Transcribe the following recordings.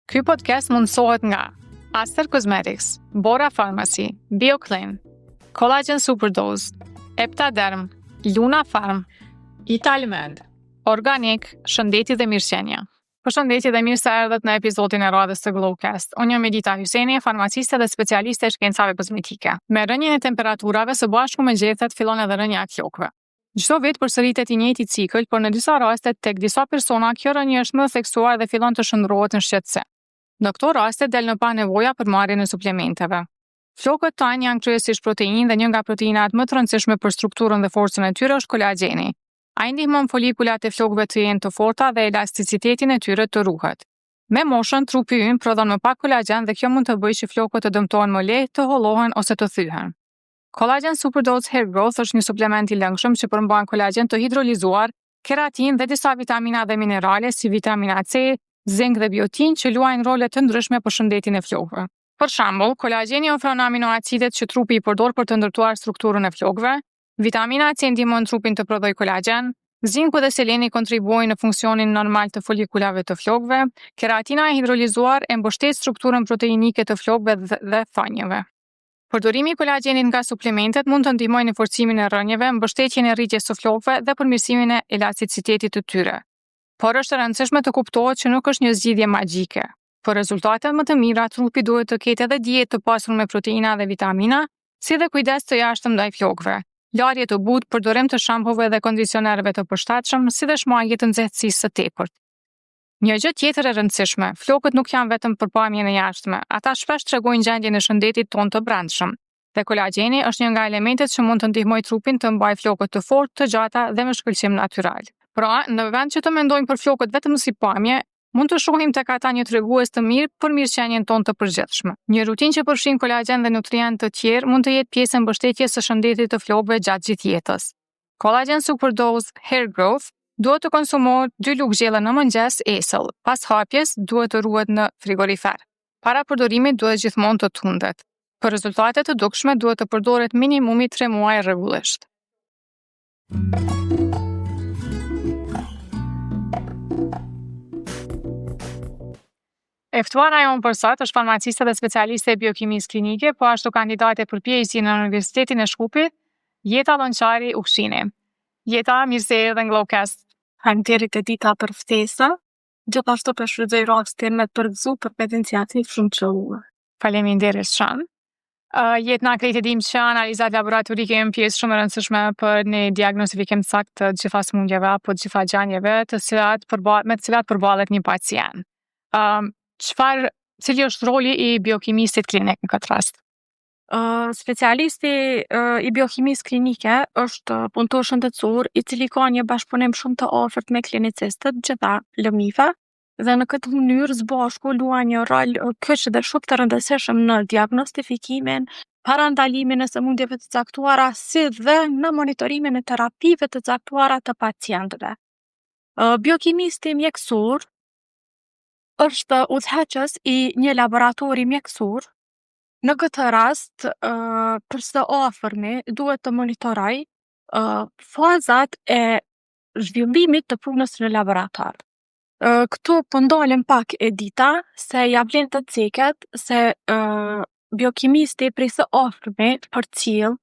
Ky podcast mundësohet nga Aster Cosmetics, Bora Pharmacy, BioClean, Collagen Superdose, Eptaderm, Luna Farm, Italmed, Organic, Shëndeti dhe Mirëqenia. Përshëndetje dhe mirë se erdhët në episodin e radhës të Glowcast. Unë jam Edita Hyseni, farmaciste dhe specialiste e shkencave kozmetike. Me rënien e temperaturave së bashku me gjethet fillon edhe rënia e flokëve. Çdo vit përsëritet i njëjti cikël, por në disa raste tek disa persona kjo rënie është më e theksuar dhe fillon të shndërrohet në shqetësim. Në këto raste del në pah nevoja për marrjen e suplementeve. Flokët tanë janë kryesisht proteinë dhe një nga proteinat më të rëndësishme për strukturën dhe forcën e tyre është kolagjeni. Ai ndihmon folikulat e flokëve të jenë të forta dhe elasticitetin e tyre të ruhet. Me moshën, trupi ynë prodhon më pak kolagjen dhe kjo mund të bëjë që flokët të dëmtohen më lehtë, të hollohen ose të thyhen. Collagen Superdose Hair Growth është një suplement i lëngshëm që përmban kolagjen të hidrolizuar, keratinë dhe disa vitamina dhe minerale si vitamina C, zink dhe biotinë që luajnë role të ndryshme për shëndetin e flokëve. Për shembull, kolagjeni ofron aminoacidet që trupi i përdor për të ndërtuar strukturën e flokëve, Vitamina C ndihmon trupin të prodhojë kolagjen, zinku dhe seleni kontribuojnë në funksionin normal të folikulave të flokëve, keratina e hidrolizuar e mbështet strukturën proteinike të flokëve dhe thonjve. Përdorimi i kolagjenit nga suplementet mund të ndihmojë në forcimin e rrënjëve, mbështetjen e rritjes së flokëve dhe përmirësimin e elasticitetit të tyre. Por është e rëndësishme të kuptohet që nuk është një zgjidhje magjike. Për rezultate më të mira, trupi duhet të ketë edhe dietë të pasur me proteina dhe vitamina, si dhe kujdes të jashtëm ndaj flokëve, larje të butë, përdorim të shampove dhe kondicionerëve të përshtatshëm, si dhe shmangie të nxehtësisë së tepërt. Një gjë tjetër e rëndësishme, flokët nuk janë vetëm për pamjen e jashtme, ata shpesh tregojnë gjendjen e shëndetit tonë të brendshëm. Dhe kolagjeni është një nga elementet që mund të ndihmojë trupin të mbajë flokët të fortë, të gjata dhe me shkëlqim natyral. Pra, në vend që të mendojmë për flokët vetëm si pamje, Mund të shohim tek ata një tregues të mirë për mirëqenien tonë të përgjithshme. Një rutinë që përfshin kolagjen dhe nutrientë të tjerë mund të jetë pjesë e mbështetjes së shëndetit të flokëve gjatë gjithë jetës. Collagen Superdose Hair Growth duhet të konsumohet dy lugë gjelle në mëngjes esëll. Pas hapjes, duhet të ruhet në frigorifer. Para përdorimit duhet gjithmonë të tundet. Për rezultate të dukshme duhet të përdoret minimumi 3 muaj rregullisht. E ftuara jonë për sot është farmaciste dhe specialiste e biokimisë klinike, po ashtu kandidate për PhD në Universitetin e Shkupit, Jeta Lonçari Ukshini. Jeta, mirë se erdhe në Glowcast. Faleminderit Edita për ftesën. Gjithashtu po shfrytëzoj rastin me të përgëzu për këtë iniciativë shumë të qëlluar. Faleminderit shumë. Uh, Jeta, na krejt e dim që analizat laboratorike janë pjesë shumë e rëndësishme për një diagnostifikim të saktë të gjitha sëmundjeve apo të gjitha gjendjeve të cilat përba me të cilat përballet një pacient. Um, çfarë cili është roli i biokimistit klinik në këtë rast? Uh, specialisti uh, i biokimisë klinike është punëtor shëndetësor i cili ka një bashkëpunim shumë të afërt me klinicistët, gjitha lëmive, dhe në këtë mënyrë së bashku luajnë një rol kyç dhe shumë të rëndësishëm në diagnostifikimin, parandalimin e sëmundjeve të caktuara, si dhe në monitorimin e terapive të caktuara të pacientëve. Biokimisti mjekësor është udhëheqës i një laboratori mjekësor. Në këtë rast, për së afërmi duhet të monitorojë fazat e zhvillimit të punës në laborator. Këtu po ndalem pak Edita, se ja vlen të ceket se biokimisti prej së afërmi përcjell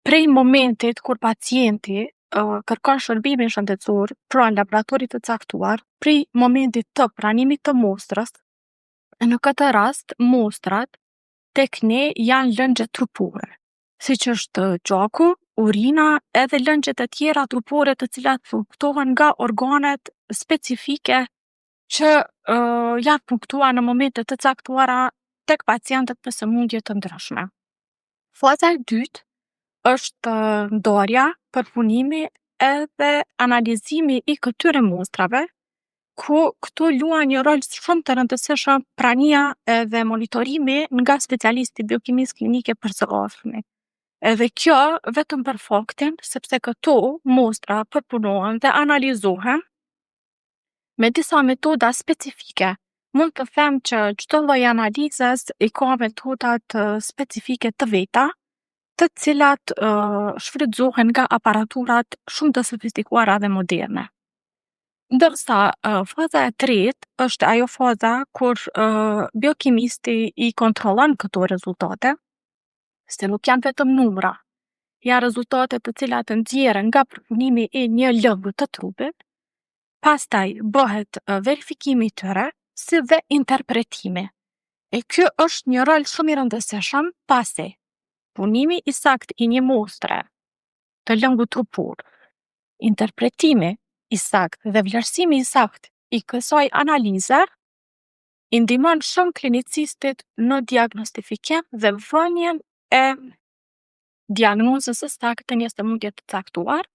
prej momentit kur pacienti kërkon shërbimin shëndetësor pranë laboratorit të caktuar, prej momentit të pranimit të mostrës, në këtë rast mostrat tek ne janë lëngje trupore, siç është gjaku, urina edhe lëngje të tjera trupore të cilat punktohen nga organet specifike që uh, janë punktuar në momente të caktuara tek pacientët me sëmundje të ndryshme. Faza e dytë është ndarja, përpunimi edhe analizimi i këtyre mostrave ku këtu luan një rol shumë të rëndësishëm prania edhe monitorimi nga specialisti i biokimisë klinike për së afërmi. Edhe kjo vetëm për faktin sepse këto mostra përpunohen dhe analizohen me disa metoda specifike. Mund të them që çdo lloj analizës i ka metodat specifike të veta. të cilat shfrytëzohen nga aparaturat shumë të sofistikuara dhe moderne. Ndërsa faza e tretë është ajo faza kur biokimisti i kontrollon këto rezultate, se nuk janë vetëm numra, janë rezultate të cilat nxjerren nga përpunimi i një lëngu të trupit, pastaj bëhet verifikimi i tyre si dhe interpretimi. E ky është një rol shumë i rëndësishëm pasi punimi i saktë i një mostre të lëngut trupor, interpretimi i saktë dhe vlerësimi i saktë i kësaj analize i ndihmon shumë klinicistit në diagnostifikim dhe vënien e diagnozës së saktë të një sëmundje të caktuar,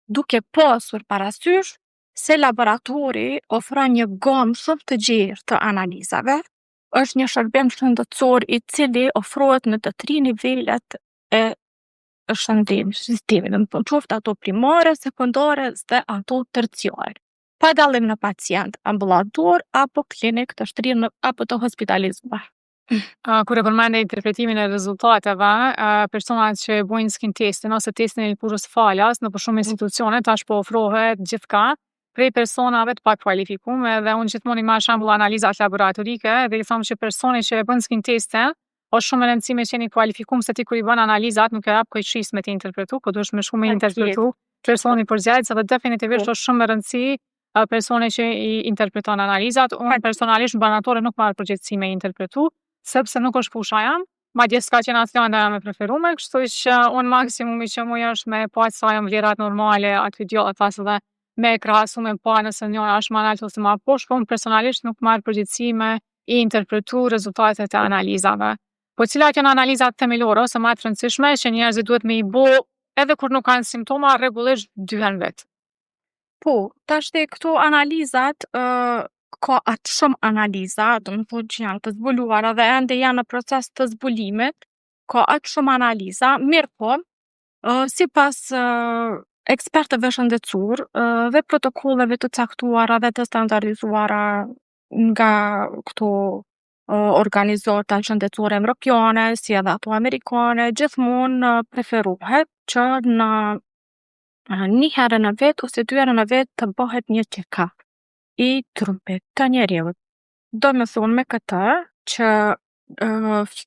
duke pasur parasysh se laboratori ofron një gamë shumë të gjerë të analizave, është një shërbim shëndetësor i cili ofrohet në të tri nivelet e shëndetit, sistemit, do të qoftë ato primare, sekondare dhe ato terciare. Pa dallim në pacient ambulator apo klinik të shtrirë në, apo të hospitalizuar. Kur e përmende interpretimin e rezultateve, personat që e bojnë skin testin ose testin e lëkurës falas nëpër shumë institucione tash po ofrohet gjithka prej personave të pak kualifikuar edhe unë gjithmonë i marr shembull analizat laboratorike dhe i them që personi që e bën skin testin është shumë e rëndësishme me qenë i kualifikum se ti kur i bën analizat nuk e jap kojshisë me të interpretu, po duhesh me shku me interpretu personi përgjegjës edhe definitivisht është shumë me rëndësi personi që i interpreton analizat. Unë personalisht në barnatore nuk marr përgjegjësi me interpretu, sepse nuk është fusha jam, madje s'ka qenë as lënda jam e preferume, kështu që unë maksimumi që muj është me pa sa janë vlerat normale aty djathtas dhe me krahasu me pa nëse njëra është ma nalt ose ma poshtë, po unë personalisht nuk marr përgjegjësi me i interpretu rezultatet e analizave. Po cilat janë analizat themelore ose ma të rëndësishme që njerëzit duhet me i bo edhe kur nuk kanë simptoma rregullisht dy herë në vit? Po, tashti këto analizat ka atë shumë analiza, do me thonë që janë të zbuluara dhe ende janë në proces të zbulimit, ka atë shumë analiza, mirë po, sipas ekspertëve shëndetësor dhe protokolleve të caktuara dhe të standardizuara nga këto organizata shëndetësore evropiane, si edhe ato amerikane, gjithmonë preferohet që në një herë në vit ose dy herë në vit të bëhet një check-up i trupit të njeriut. Do me thonë me këtë që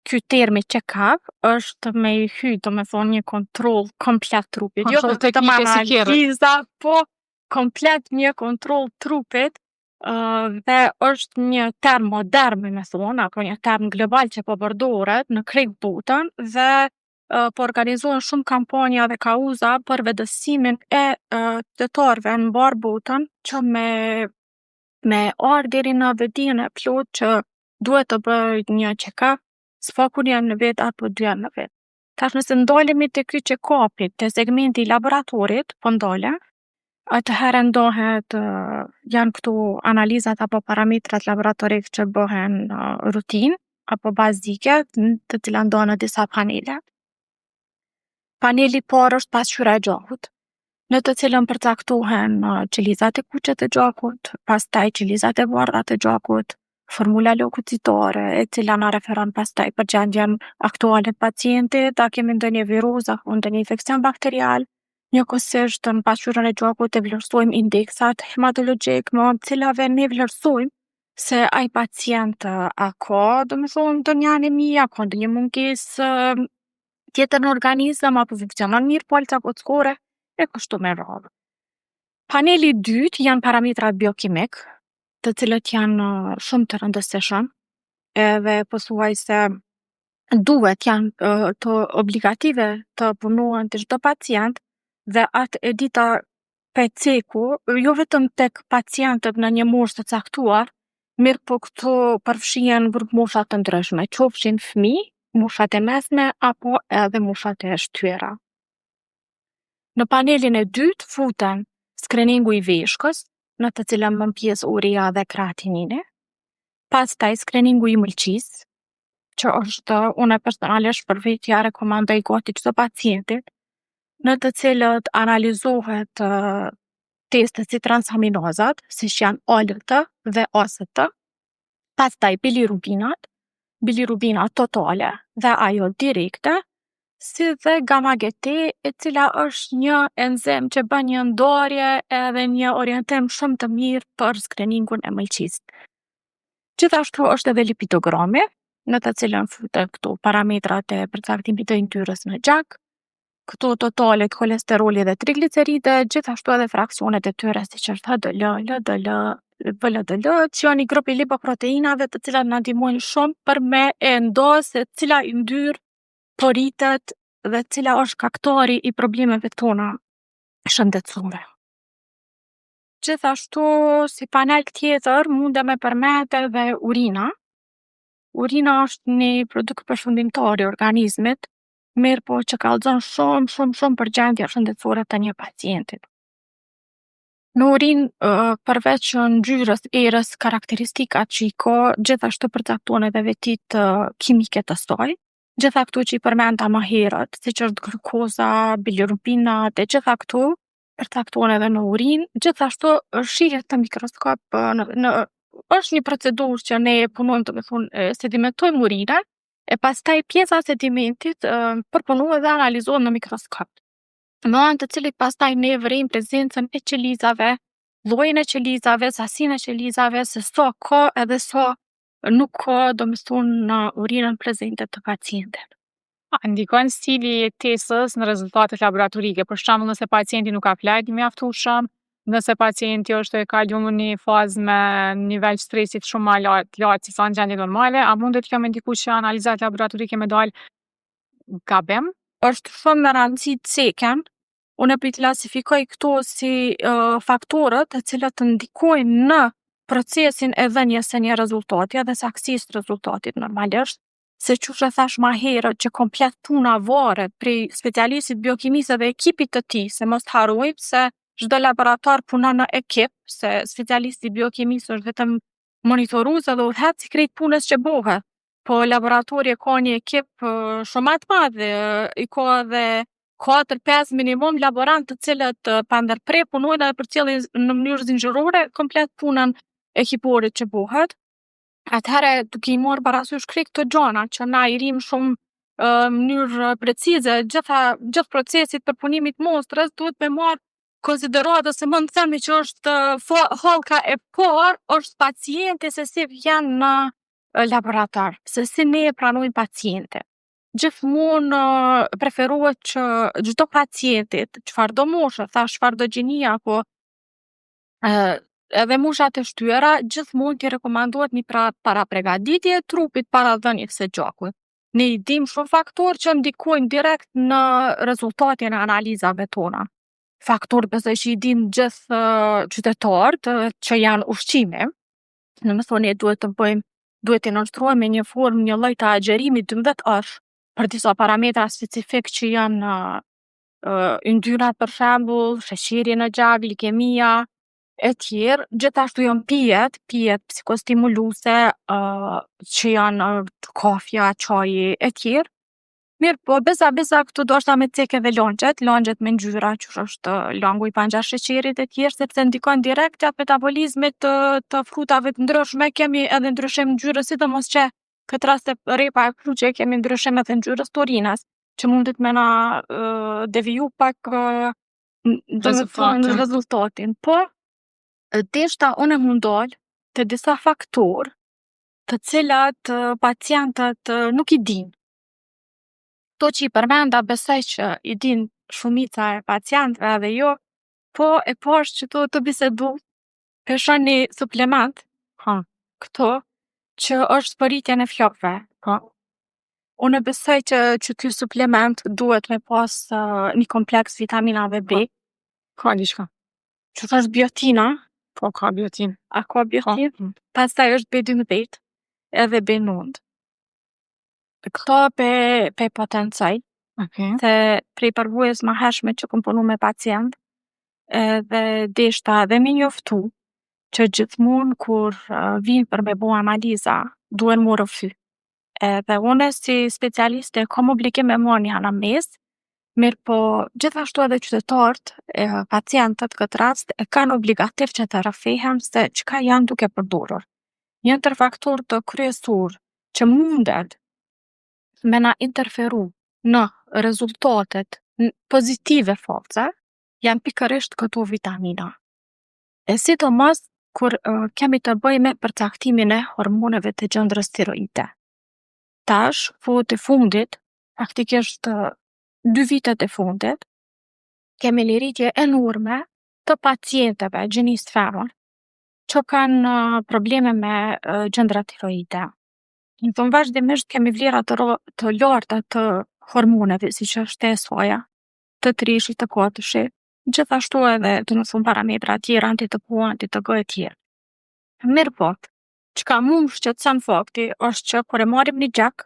ky termi check-up është me i hy, do me thonë një kontroll komplet trupit, jo Kontroll vetëm teknike si kerret. analiza, po komplet një kontroll trupit dhe është një term modern me thonë, apo një term global që po përdoret në krejt botën dhe po organizohen shumë kampanja dhe kauza për vetëdijësimin e qytetarëve në mbarë botën që me ardhë deri në vetëdijen e plotë që duhet të bëj një check-up s'paku një herë në vit apo dy herë në vit. Tash nëse ndalemi te ky check-upi, te segmenti i laboratorit, po ndalem, atëherë ndahet janë këto analizat apo parametrat laboratorik që bëhen rutinë apo bazike, të cilat ndahen në disa panele. Paneli i parë është pasqyra e gjakut, në të cilën përcaktohen qelizat e kuqe të gjakut, pastaj qelizat e bardha të gjakut, formula leukocitare e cila na referon pastaj për gjendjen aktuale të pacientit, a kemi ndonjë virus apo ndonjë infeksion bakterial. Njëkohësisht në pasqyrën e gjakut e vlerësojmë indeksat hematologjik me anë të cilave ne vlerësojmë se ai pacient a ka do me thonë ndonjë anemi, a ka ndonjë mungesë tjetër në organizëm, apo funksionon mirë palca kockore e kështu me radhë. Paneli i dytë janë parametrat biokimik, të cilët janë shumë të rëndësishëm edhe pothuajse duhet janë të obligative të punohen te çdo pacient dhe atë e dita pe ceku, jo vetëm tek pacientët në një moshë të caktuar, mirë po këtu përfshihen grup mosha të ndryshme, qofshin fëmijë, moshat e mesme apo edhe moshat e shtyra. Në panelin e dytë futen skriningu i veshkës, në të cilën bën pjesë urea dhe kreatinini, pastaj skriningu i mëlçisë, që është unë personalisht për veti ja rekomandoj gati çdo pacientit, në të cilët analizohet testet si transaminazat, siç janë ALT dhe AST, pastaj bilirubinat, bilirubina totale dhe ajo direkte, si dhe gamma GT, e cila është një enzim që bën një ndarje edhe një orientim shumë të mirë për skriningun e mëlçisë. Gjithashtu është edhe lipidogrami, në të cilën futen këto parametrat e përcaktimit të yndyrës në gjak, këto totalet kolesteroli dhe trigliceride, gjithashtu edhe fraksionet e tyre siç është HDL, LDL, VLDL, që janë një grup i lipoproteinave të cilat na ndihmojnë shumë për me e nda se cila yndyrë po rritet dhe cila është shkaktari i problemeve tona shëndetësore. Gjithashtu, si panel tjetër, mundem me përmend edhe urina. Urina është një produkt përfundimtar i organizmit, mirëpo që kallxon shumë, shumë, shumë për gjendjen shëndetësore të një pacientit. Në urinë, përveç ngjyrës, erës, karakteristikat që i ka, gjithashtu përcaktohen edhe vetitë kimike të saj. Gjitha këto që i përmenda ma herët, siç është glukoza, bilirubinat e gjitha këto përcaktohen edhe në urinë. Gjithashtu shihet në mikroskop në, në është një procedurë që ne e punojmë, do me thonë, e sedimentojmë urinën, e pastaj pjesa e sedimentit përpunohet dhe analizohet në mikroskop. Me anë të cilit pastaj ne vërejmë prezencën e qelizave, llojin e qelizave, sasinë e qelizave, se sa ka edhe sa nuk ka, do me thonë, në urinën prezente të pacientit. A ndikon stili i jetesës në rezultatet laboratorike? Për shembull, nëse pacienti nuk ka flajt mjaftueshëm, nëse pacienti është e kalu në një fazë me nivel stresit shumë ma lartë lartë se sa në gjendje normale, a mundet kjo me ndiku që analizat laboratorike me dal gabim? Është shumë me randësi të ceken. Unë po i klasifikoj këto si faktorët të cilët ndikojnë në procesin e dhënies së një rezultati edhe saktësisë së rezultatit normalisht, se qysh e thash ma herët që komplet puna varet prej specialistit biokimisë edhe ekipit të tij, se mos të harrojmë se çdo laborator punon në ekip, se specialisti i biokimisë është vetëm monitorues edhe udhëheqës i krejt punës që bohet. Po laboratori e ka një ekip shumë ma të madh, i ka edhe 4-5 minimum laborant të cilët pa ndërpre punojnë edhe përcjellin në mënyrë zinxhirore komplet punën ekipore që bohet. Atëherë, duke i marrë parasysh krejt këto gjana që na i rrim shumë në mënyrë precize, gjitha gjithë procesit përpunimit mostrës duhet me marrë konsideratë ose mund të themi që është hallka e parë është pacienti se si vjen në laborator, se si ne e pranojmë pacientin. Gjithmonë preferohet që çdo pacientit, çfarë do moshe, thash çfarë do gjinia, po edhe moshat e shtyera, gjithmonë t'i rekomandohet një pra parapregaditje e trupit para dhënies së gjakut. Ne i dim shumë faktorë që ndikojnë direkt në rezultatin e analizave tona. Faktorët besoj që i dim gjithë qytetarët që janë ushqimi. Do me thonë ne duhet të bëjmë duhet t'i nënshtrohemi një formë, një lloj të agjërimit 12 orësh për disa parametra specifik që janë yndyrat për shembull, sheqeri në gjak, glikemia e tjerë. Gjithashtu janë pijet, pijet psikostimuluese që janë kafja, çaji e tjerë. Mirë po, besa besa këtu doshta me cek edhe lëngjet, lëngjet me ngjyra, qysh është langu i panxhar sheqerit e tjerë, sepse ndikon direkt gjatë metabolizmit të, të frutave të ndryshme, kemi edhe ndryshim ngjyrës, sidomos që këtë rast e repa e kuqe kemi ndryshim edhe ngjyrës të urinës, që mundet me na deviju pak do me thonë rezultatin. Po, deshta unë mu ndal te disa faktorë të cilat pacientët nuk i dinë. Kto që i përmenda besoj që i din shumica e pacientëve edhe jo, po e pash që tu të bisedu, pe shoh një suplement Po. këtu që është për rritjen e flokëve. Po. Unë besoj që që ky suplement duhet me pas një kompleks vitaminave B, Ka diçka. që është biotina, Po, ka biotin. a ka biotin? Po. Pastaj është B12 edhe B9. Këto pe, pe potencoj, Okej. se prej përvojës ma hershme që kom punu me pacient, edhe deshta edhe mi njoftu që gjithmonë kur vinë për me bo analiza, duhen mu rrëfy. Edhe une si specialiste kom obligim me marrë një anamnezë, mirë po gjithashtu edhe qytetarët, e, pacientët këtë rast e kanë obligativ që të rrëfehen se çka janë duke përdorur. Një ndër faktorët kryesor që mundet me na interferu në rezultatet pozitive fallce janë pikërisht këto vitamina. E sidomos kur kemi të bëjmë me përcaktimin e hormoneve të gjëndrës tiroide. Tash, kohët e fundit, praktikisht dy vitet e fundit, kemi një rritje enorme të pacienteve gjinisë femër që kanë probleme me gjëndrat tiroide. Domethonë vazhdimisht kemi vlera të të larta të hormoneve, siç është TSH-ja, T3-shi, T4-shi, gjithashtu edhe domethonë parametra tjera, anti-TPO, anti-TG e tjerë. Mirëpo, çka mu më shqetson fakti është që kur e marrim ni gjak,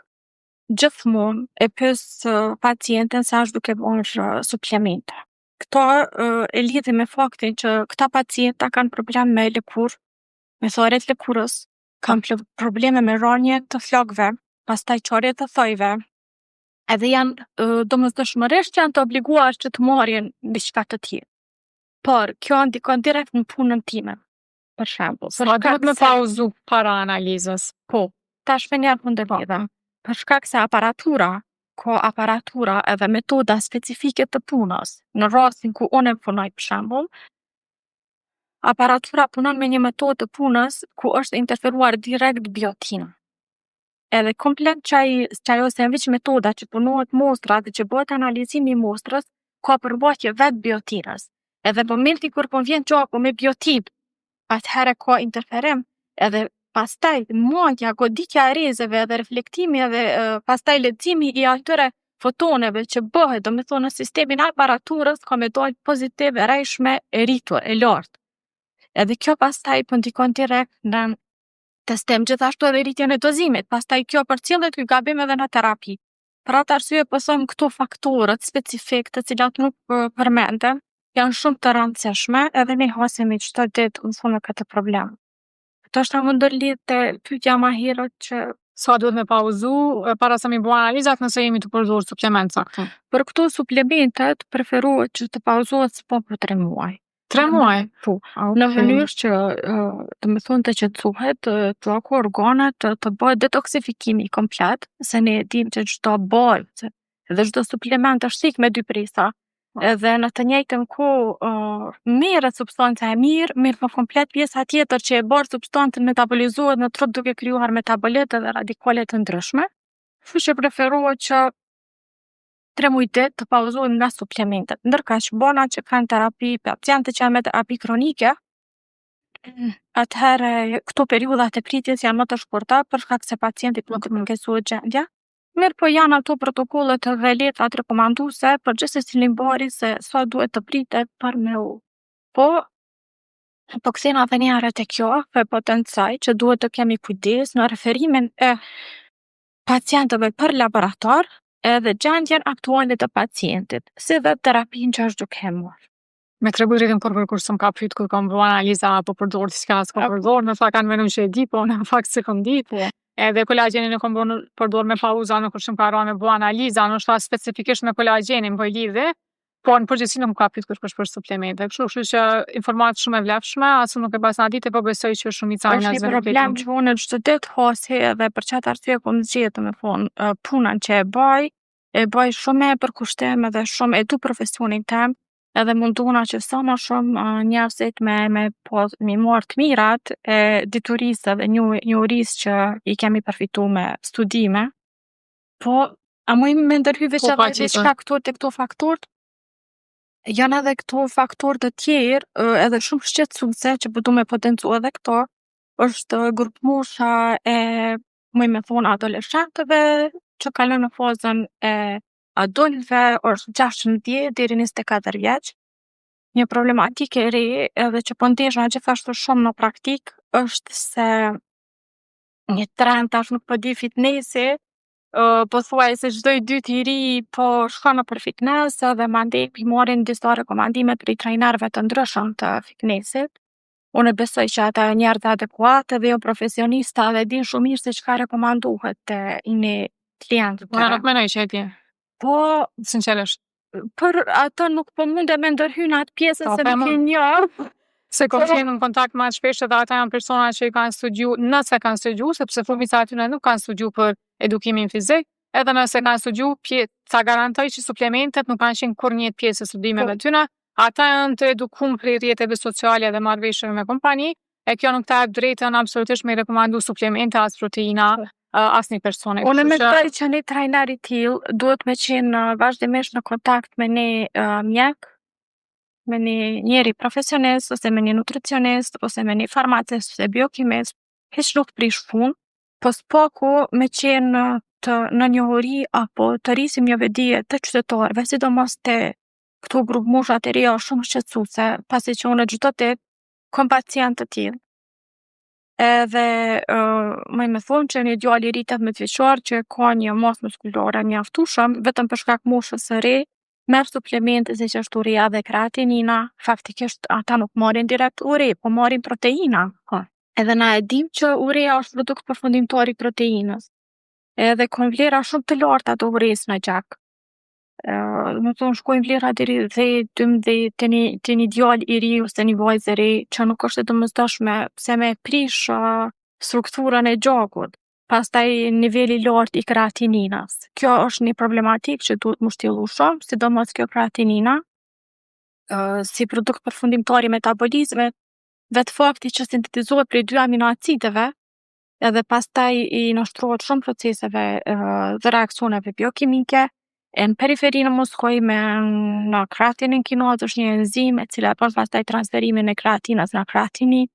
gjithmonë e pys pacienten se asht duke marrë suplemente. Këto e lidhim me faktin që këta pacienta kanë problem me lëkurë, me tharje t'lëkurës, kanë probleme me ranje të flokve, pastaj çarje të thojve, edhe janë domosdoshmërisht janë të obliguar që të marrin diçka të tillë. Por, kjo ndikon direkt në punën time, për shembull. Për Sa duhet me pauzu para analizës? Po, tash menjëherë po ndërlidhem. Për shkak se aparatura, ka aparatura edhe metoda specifike të punës. Në rastin ku unë punoj për shembull, aparatura punon me një metodë të punës ku është interferuar direkt biotina. Edhe komplet qaj, qajo se veç metoda që punohet mostra dhe që bëhet analizimi i mostrës, ka përmbajtje vetë biotinës. Edhe në momentin kur po vjen gjaku me biotin, atëherë ka interferim edhe pastaj matja, goditja e rrezeve edhe reflektimi edhe pastaj leximi i atyre fotoneve që bëhet, domethonë në sistemin e aparaturës ka me dalë pozitiv, e rrejshme, e rritur, e lartë. Edhe kjo pastaj po ndikon direkt në testim, gjithashtu edhe rritjen e dozimit. Pastaj kjo përcillet ky gabim edhe në terapi. Për atë arsye po them këto faktorët specifik të cilat nuk përmenden janë shumë të rëndësishme edhe ne hasemi çdo ditë domethonë me këtë problem. Ndoshta më ndërlidh te pyetja ma herët që Sa duhet me pauzu para se mi bo analizat nëse jemi tu përdorë suplement caktum? për këto suplementet preferohet që të pauzohet së paku 3 muaj. 3 muaj? Po. Në mënyrë që domethonë të qetësohet gjaku, organet, të bëhet detoksifikimi komplet, se ne e dim që çdo bartë dhe çdo suplement është thikë me dy presa. Edhe në të njëjtën kohë merret substanca e mirë, mirë po komplet pjesa tjetër që e bart substancën metabolizohet në trup duke krijuar metabolit edhe radikale të ndryshme. Kështu që preferohet që 3 muaj ditë të pauzohen nga suplementet. Ndërkaq, bonat që kanë terapi, pacientët që janë me terapi kronike, atëherë këto periudhat e pritjes janë më të shkurta për shkak se pacientit mund të përkeqësohet gjendja. Mirë po janë ato protokollet dhe letrat rekomanduese për gjithsecilin bari se sa duhet të pritet për me u. Po, po kthehna edhe një herë te kjo, po e potencoj që duhet të kemi kujdes në referimin e pacientëve për laborator edhe gjendjen aktuale të pacientit, si dhe terapinë që është duke e marrë. Me tregu drejtën kur kërkush s'më ka pyet kur kam bo analiza apo përdor diçka s'kom përdor, ndoshta kanë menu që e di, po në fakt s'e kom dit. Edhe kolagjenin e kom bo përdor me pauza, nuk është që më ka ra me bo analiza, ndoshta specifikisht me kolagjenin po e lidhi, po në përgjithësi nuk më ka pyet kërkush për suplemente. Kështu, kështu që informatë shumë e vlefshme, as unë nuk e pasna ditë, po besoj që shumica e Është një problem që unë çdo ditë hasi edhe për qatë arsye kom zgjedhë, domethonë, punën që e baj, e baj shumë me përkushtim edhe shumë e du profesionin tem edhe mundohna që sa ma shumë njerëzit me me pas me i marrë të mirat e diturisë edhe njohurisë që i kemi përfitu me studime. Po, a muj me ndërhy veç Po, edhe diçka këtu te këto faktorët? Janë edhe këto faktorë të tjerë, edhe shumë shqetësuese që po du me potencu edhe këto, është grupmosha e, muj me thonë, adoleshentëve që kalojnë në fazën e adultëve, është 16 deri 24 vjeç. Një problematikë e re edhe që po ndeshna gjithashtu shumë në praktikë është se një trend tash nuk po di fitnesi, pothuajse çdo i dyti i ri po shkon nëpër fitness edhe mandej pi marrin disa rekomandime prej trajnerëve të ndryshëm të fitnessit. Unë besoj që ata janë njerëz adekuat edhe janë profesionista dhe din shumë mirë se çka rekomandohet te një klient Unë nuk menoj që e di, Po, sinqerisht. për atë nuk po mundem me ndërhy në atë pjesën Po, se nuk e njoh. Se kom qenë në kontakt ma shpesh edhe ata janë persona që i kanë studiu, nëse kanë studiu, sepse shumica atyre nuk kanë studiu për edukimin fizik. Edhe nëse kanë studiu, pje, ta garantoj që suplementet nuk kanë qenë kur një pjesë e studimeve Po. tyne, ata janë të edukum prej rrjeteve sociale dhe marrëveshjeve me kompani, e kjo nuk ta jep drejtën absolutisht me i rekomandu suplemente as proteina asnjë personi. Unë Kështu që- mendoj që ni trajner i tillë duhet me qenë vazhdimisht në kontakt me ni mjek, me ni njeri profesionist ose me ni nutricionist ose me ni farmacist ose biokimist, hiq nuk prish punë, po s'paku me qenë të në njohuri apo të rrisim një vetëdije te qytetarve, sidomos te kto grupmoshat e reja osht shumë shqetsuese, pasi që unë çdo ditë kom pacientë të tillë. Edhe muj me thonë që ni djalë i ri 18 vjeqar që e ka një masë muskulore mjaftushëm, vetëm për shkak moshës së re merr suplemente siç është urea dhe kreatinina, faktikisht ata nuk marrin direkt ure, po marrin proteina. Edhe na e dimë që urea osht produkt përfundimtar i proteinës edhe kom vlera shumë të larta të uresë në gjak. Domethonë shkojnë vlerat deri dhetë, dymdhetë te ni te ni djalë i ri ose ni vajzë e re që nuk është e domosdoshme pse me e prishë strukturën e gjakut. Pastaj niveli i lartë i kreatininës. Kjo është ni problematikë që duhet mu shtjellu shumë, sidomos kjo kreatinina si produkt përfundimtar i metabolizmit. Vetë fakti që sintetizohet prej dy aminoacideve edhe pastaj i nënshtrohet shumë proceseve dhe reakcioneve biokimike, e n'periferi në muskuj me në kreatinin kinazë është një enzimë e cila bon pastaj transferimin e kreatinës në kreatininë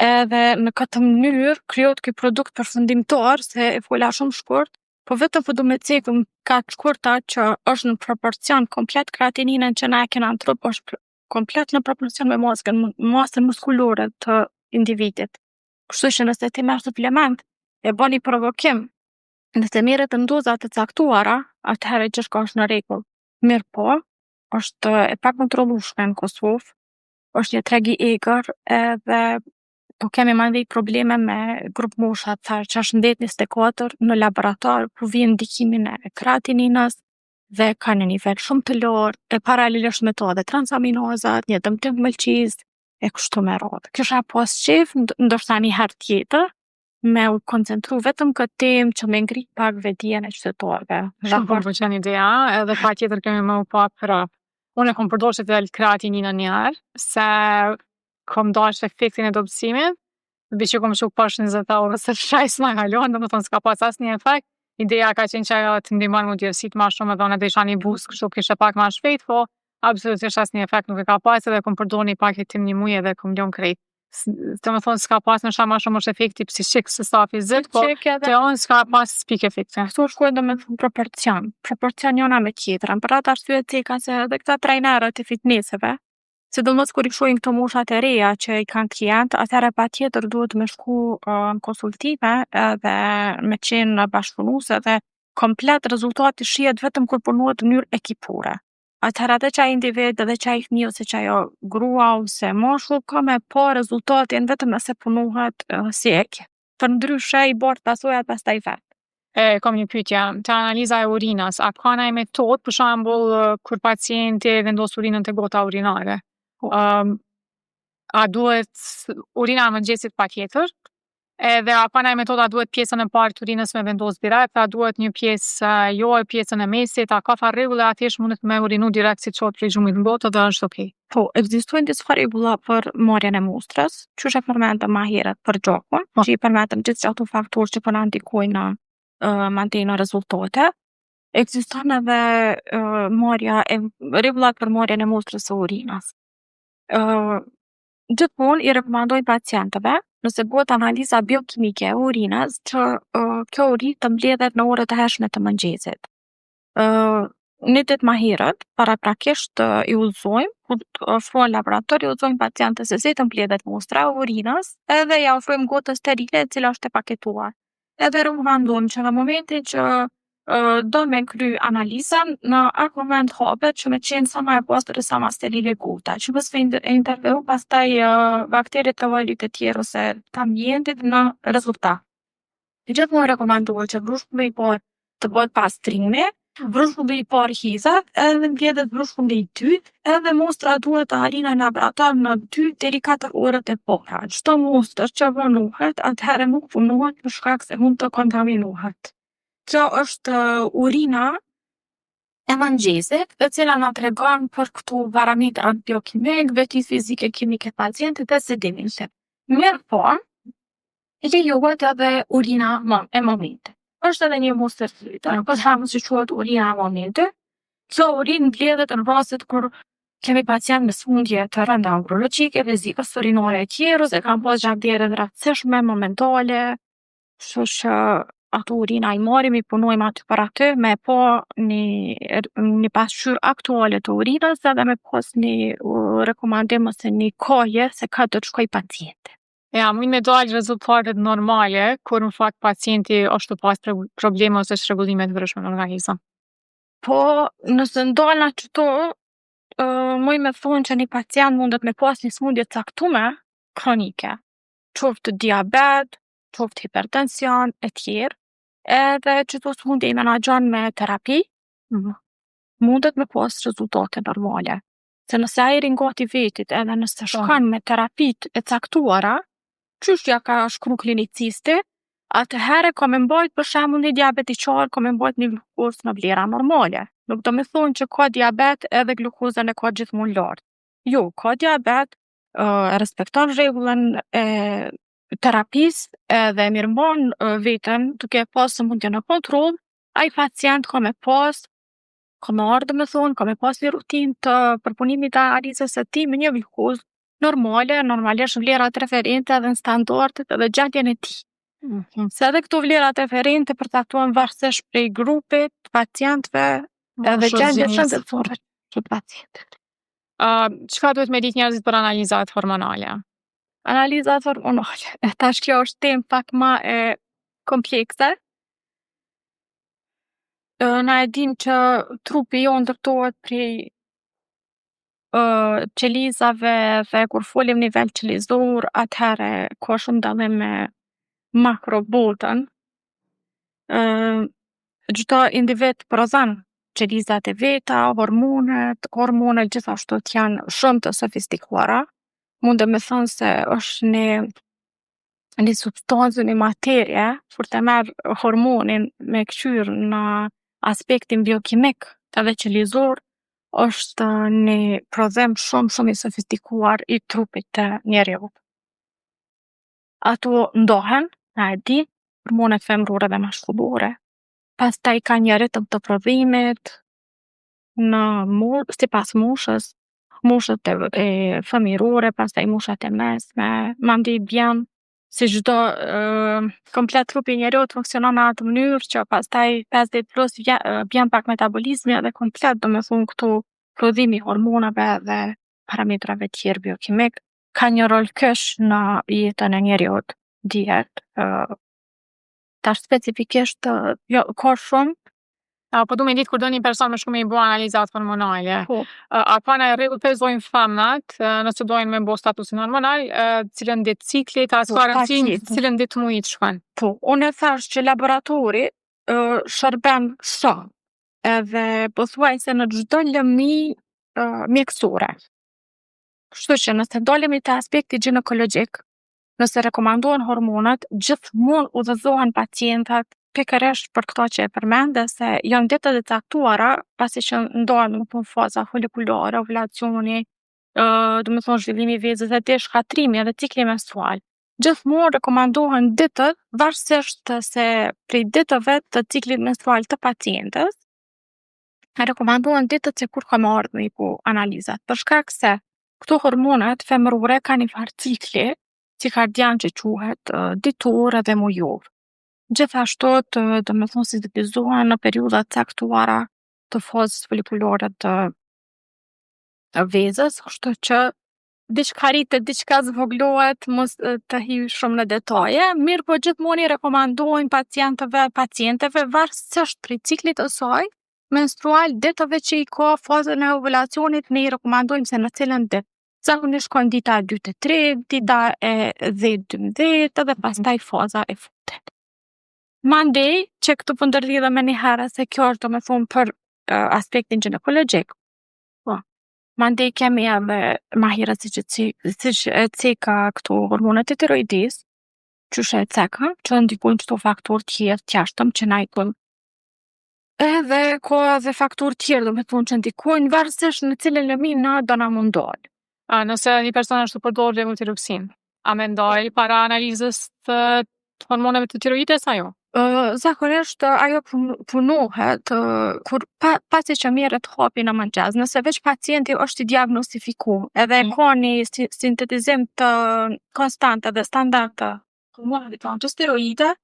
edhe në këtë mënyrë krijohet ky produkt përfundimtar se e fola shumë shkurt, po vetëm po du me cekë kaq shkurta që është në proporcion komplet kreatininën që na e kena n'trup është komplet në proporcion me maskën masën muskulore të individit. Kështu që nëse ti merr suplement e bon ni provokim, nëse merret në doza të caktuara, atëhere gjithçka është në rregull. Mirëpo, është e pakontrollushme n'Kosovë, është një treg i egër edhe po kemi mandej probleme me grupmoshat thash 16 24 në laborator po vijnë ndikimin e kreatininës dhe kanë një nivel shumë të lartë e paralelisht me to edhe transaminazat, një dëmtim të mëlçisë e kështu me radhë. Kisha pas qejf ndoshta ni herë tjetër me u koncentru vetëm n'këtë temë që me ngrit pak vetëdijen e qytetarëve. Shumë po më pëlqen ideja, edhe pa tjetër kemi me u pa prap. Unë e kom përdorë që të kreatininën një herë, se kom dashtë efektin e dobësimit, veç që kom shu poshtë 20 euro se shaj s'ma ka lon, domethonë s'ka pas asnjë efekt. Ideja ka qenë që ajo të ndihmon mu djersit ma shumë edhe unë desha një boost kështu kishe pak ma shpejt, po absolutisht asnjë efekt nuk e ka pas edhe kom përdor një paketim një muj edhe kom lon krejt. Domethonë s'ka pas ndoshta ma shumë është efekti psiqik se sa fizik, po Psiqik edhe te unë s'ka pas pikë efekte. Këto shkojnë domethonë proporcion, proporcion njona me tjetrën. Për atë arsye ceka se edhe këta trajnerët e fitneseve, sidomos kur i shohin këto moshat e reja që i kanë klient, atëhere patjetër duhet me shku në konsultime edhe me qenë bashkëpunuse edhe komplet rezultati shihet vetëm kur punohet n'mënyrë ekipore. Atëhere edhe qaj individ edhe qaj fmi ose qajo grua ose mashkull ka me pa rezultatin vetëm nëse punohet si ekip. Përndryshe i bart pasojat pastaj vet. E, kom një pyetje, te analiza e urinës, a ka naj metodë, për shembull, kur pacienti vendos urinën te gota urinare? Um, a duhet urina e mëngjesit patjetër? Edhe a ka naj metodë, a duhet pjesën e parë të urinës me vendos direkt, a duhet një pjesë jo e pjesën e mesit, a ka farë rregulle, a thjesht mundet me urinu direkt si çohet prej gjumit në gotë edhe është okej? Po, ekzistojnë disa rregulla për marrjen e mostrës, qysh e përmendëm ma herët për gjakun, Po. që i përmendëm gjithë qato faktorë që po na ndikojnë në mandej në rezultate. Ekziston edhe marrja e rregullat për marrjen e mostrës së urinës. Gjithmonë i rekomandojmë pacientëve, nëse bohet analiza biokimike e urinës, që kjo urinë të mbledhet në orët e hershme të mëngjesit. Një ditë ma herët, paraprakisht i udhëzojmë, kur të ofrohen n'laborator, i udhëzojmë pacientët se si të mbledhet mostra e urinës edhe ja ofrojmë gotën sterile e cila është e paketuar. Edhe rekomandojmë që në momentin që do me kry analizën, në atë moment hapet që me qenë sa ma e pastër e sa ma sterile gota, që mos me interferu pastaj bakteret e tjerë ose të ambientit në rezultat. Gjithmonë rekomandohet që brushkulli i parë të bohet pastrimi, brushkulli i parë hidhet edhe mbledhet brushkulli i dytë edhe mostra duhet të arrijë në laborator në dy deri katër orët e para. Çdo mostër që vonohet, atëhere nuk punohet për shkak se mund të kontaminohet. Kjo është urina e mëngjesit, e cila na tregon për këto parametrat biokimik, vetit fizike kimike të pacientit dhe sedimentin. Mirëpo, lejohet edhe urina e momentit. Është edhe një mostër tjetër, për shembull që quhet urina e momentit. Kjo urinë mbledhet në rastet kur kemi pacient me smundje të rënda urologjike, vezikës urinore e tjerë, ose kanë pas gjakderdhje të rastësishme momentale, kshtu që ato urina i marrim, i punojmë aty për aty me e pa ni ni pasqyrë aktuale të urinës edhe me pas ni rekomandim ose ni kahje se kah do t'shkojë pacienti. E a mujnë me dalë rezultatet normale, kur n'fakt pacienti osht tu pas probleme ose çrregullime t'ndryshme n'organizëm? Po, nëse ndalna qitu, muj me thonë që ni pacient mundet me pas ni smundje t'caktume kronike, qoftë diabet, qoftë hipertension e tjerë edhe qito smundje i menaxhon me terapi, mundet me pas rezultate normale. Se nëse ai rrin gati vetit edhe nëse shkon me terapitë e caktuara, qysh ja ka shkru klinicisti, atëhere ka me mbajtë për shembull ni diabet i qarë ka me mbajtë ni glukozë në vlera normale. Nuk do me thonë që ka diabet edhe glukozën e ka gjithmonë lartë. Jo, ka diabet, e respekton rregullën e terapisë edhe e mirëmban veten duke e pas sëmundjen në kontroll, ai pacient ka me pas ka me ardhë domethonë, ka me pas ni rutinë të përpunimit të analizës së tij me një glukozë normale, normalisht vlerat referente edhe n'standardet edhe gjendjen e tij. Se edhe këto vlerat referente përcaktohen varësisht prej grupit t'pacientve edhe gjendjes shëndetsore të pacientit. Çka duhet me ditë njerëzit për analizat hormonale? Analizat hormonale, e tash kjo është temë pak ma e komplekse. Na e dim që trupi jonë ndërtohet prej qelizave dhe kur folim n'nivel qelizor atëhere ka shumë dallim me makro botën. Çdo individ prodhon qelizat e veta, hormonet, hormonet gjithashtu janë shumë të sofistikuara. Mundem me thonë se është ni ni substancë, ni materie, kur e merr hormonin me kqyr në aspektin biokimik edhe qelizor osht ni prodhim shumë shumë i sofistikuar i trupit të njeriut. Ato ndahen, na e dim, hormonet femërore dhe mashkullore, pastaj kanë një ritëm të prodhimit në mo- sipas moshës, moshat e fëmijerore, pastaj moshat e mesme, mandej bjen si çdo komplet trupi i njeriut funksionon në atë mënyrë që pastaj 50 plus bjen pak metabolizmi edhe komplet domethonë ktu prodhimi i hormoneve edhe parametrave tjerë biokimik kanë një rol kyç në jetën e njeriut, dihet. Tash specifikisht jo ka shumë. A, po du me ditë kur do një person me shku me i bo analizat hormonale. Po. A ka naj rregull pe zojmë femnat, nëse dojnë me bo statusin hormonal, cilën ditë t'ciklit, a s'ka rëndsi cilën ditë t'mujit shkon? Po, unë thash që laboratori shërben shumë edhe pothuajse në çdo lëmi mjekësore. Kështu që nëse ndalemi te aspekti gjinekologjik, nëse rekomandohen hormonet, gjithmonë udhëzohen pacientat pikërisht për këto që e përmende se janë ditët e caktuara pasi që ndahen domethonë faza folikulare, ovulacioni, domethonë zhvillimi i vezës e deri shkatrrimi edhe cikli menstrual. Gjithmonë rekomandohen ditët varësisht se prej ditëve të ciklit menstrual të pacientes, rekomandohen ditët se kur ka me ardhë me i bo analizat, për shkak se këto hormonet femërore kanë ni farë cikli, cirkadian që quhet, ditor edhe mujor. Gjithashtu të domethonë sintetizohen në periudha t'caktuara të fazës folikulare të vezës, kshtu që diçka rritet, diçka zvoglohet, mos të hij shumë në detaje, mirëpo gjithmonë i rekomandojmë pacientëve, pacienteve varësisht prej ciklit të saj menstrual, ditëve që i ka fazën e ovulacionit, ne i rekomandojmë se në cilën ditë. Zakonisht shkon dita e dytë e tretë, dita e dhetë, dymbdhjetë edhe pastaj faza e fundit. Mandej, që këtu po ndërlidhem menihere se kjo është domethonë për aspektin gjinekologjik. Po. Mandej kemi edhe ma herët siç e ce- siç e ceka kto hormonet e tiroidisë, qysh e cekëm, që ndikojnë qito faktorë tjerë t'jashtëm që na i thojmë. Edhe ka edhe faktorë tjerë domethonë që ndikojnë varësisht në cilën lëmi na dona mu ndalë. A nëse një person është tu përdorë levotiroksinë, a me ndal para analizës të hormoneve të tiroides a jo? Zakonisht ajo punohet kur pasi që merret hapi në mëngjez, nëse veq pacienti është i diagnostifikum edhe e ka ni sintetizim të konstant edhe standard të hormoneve të tiroide,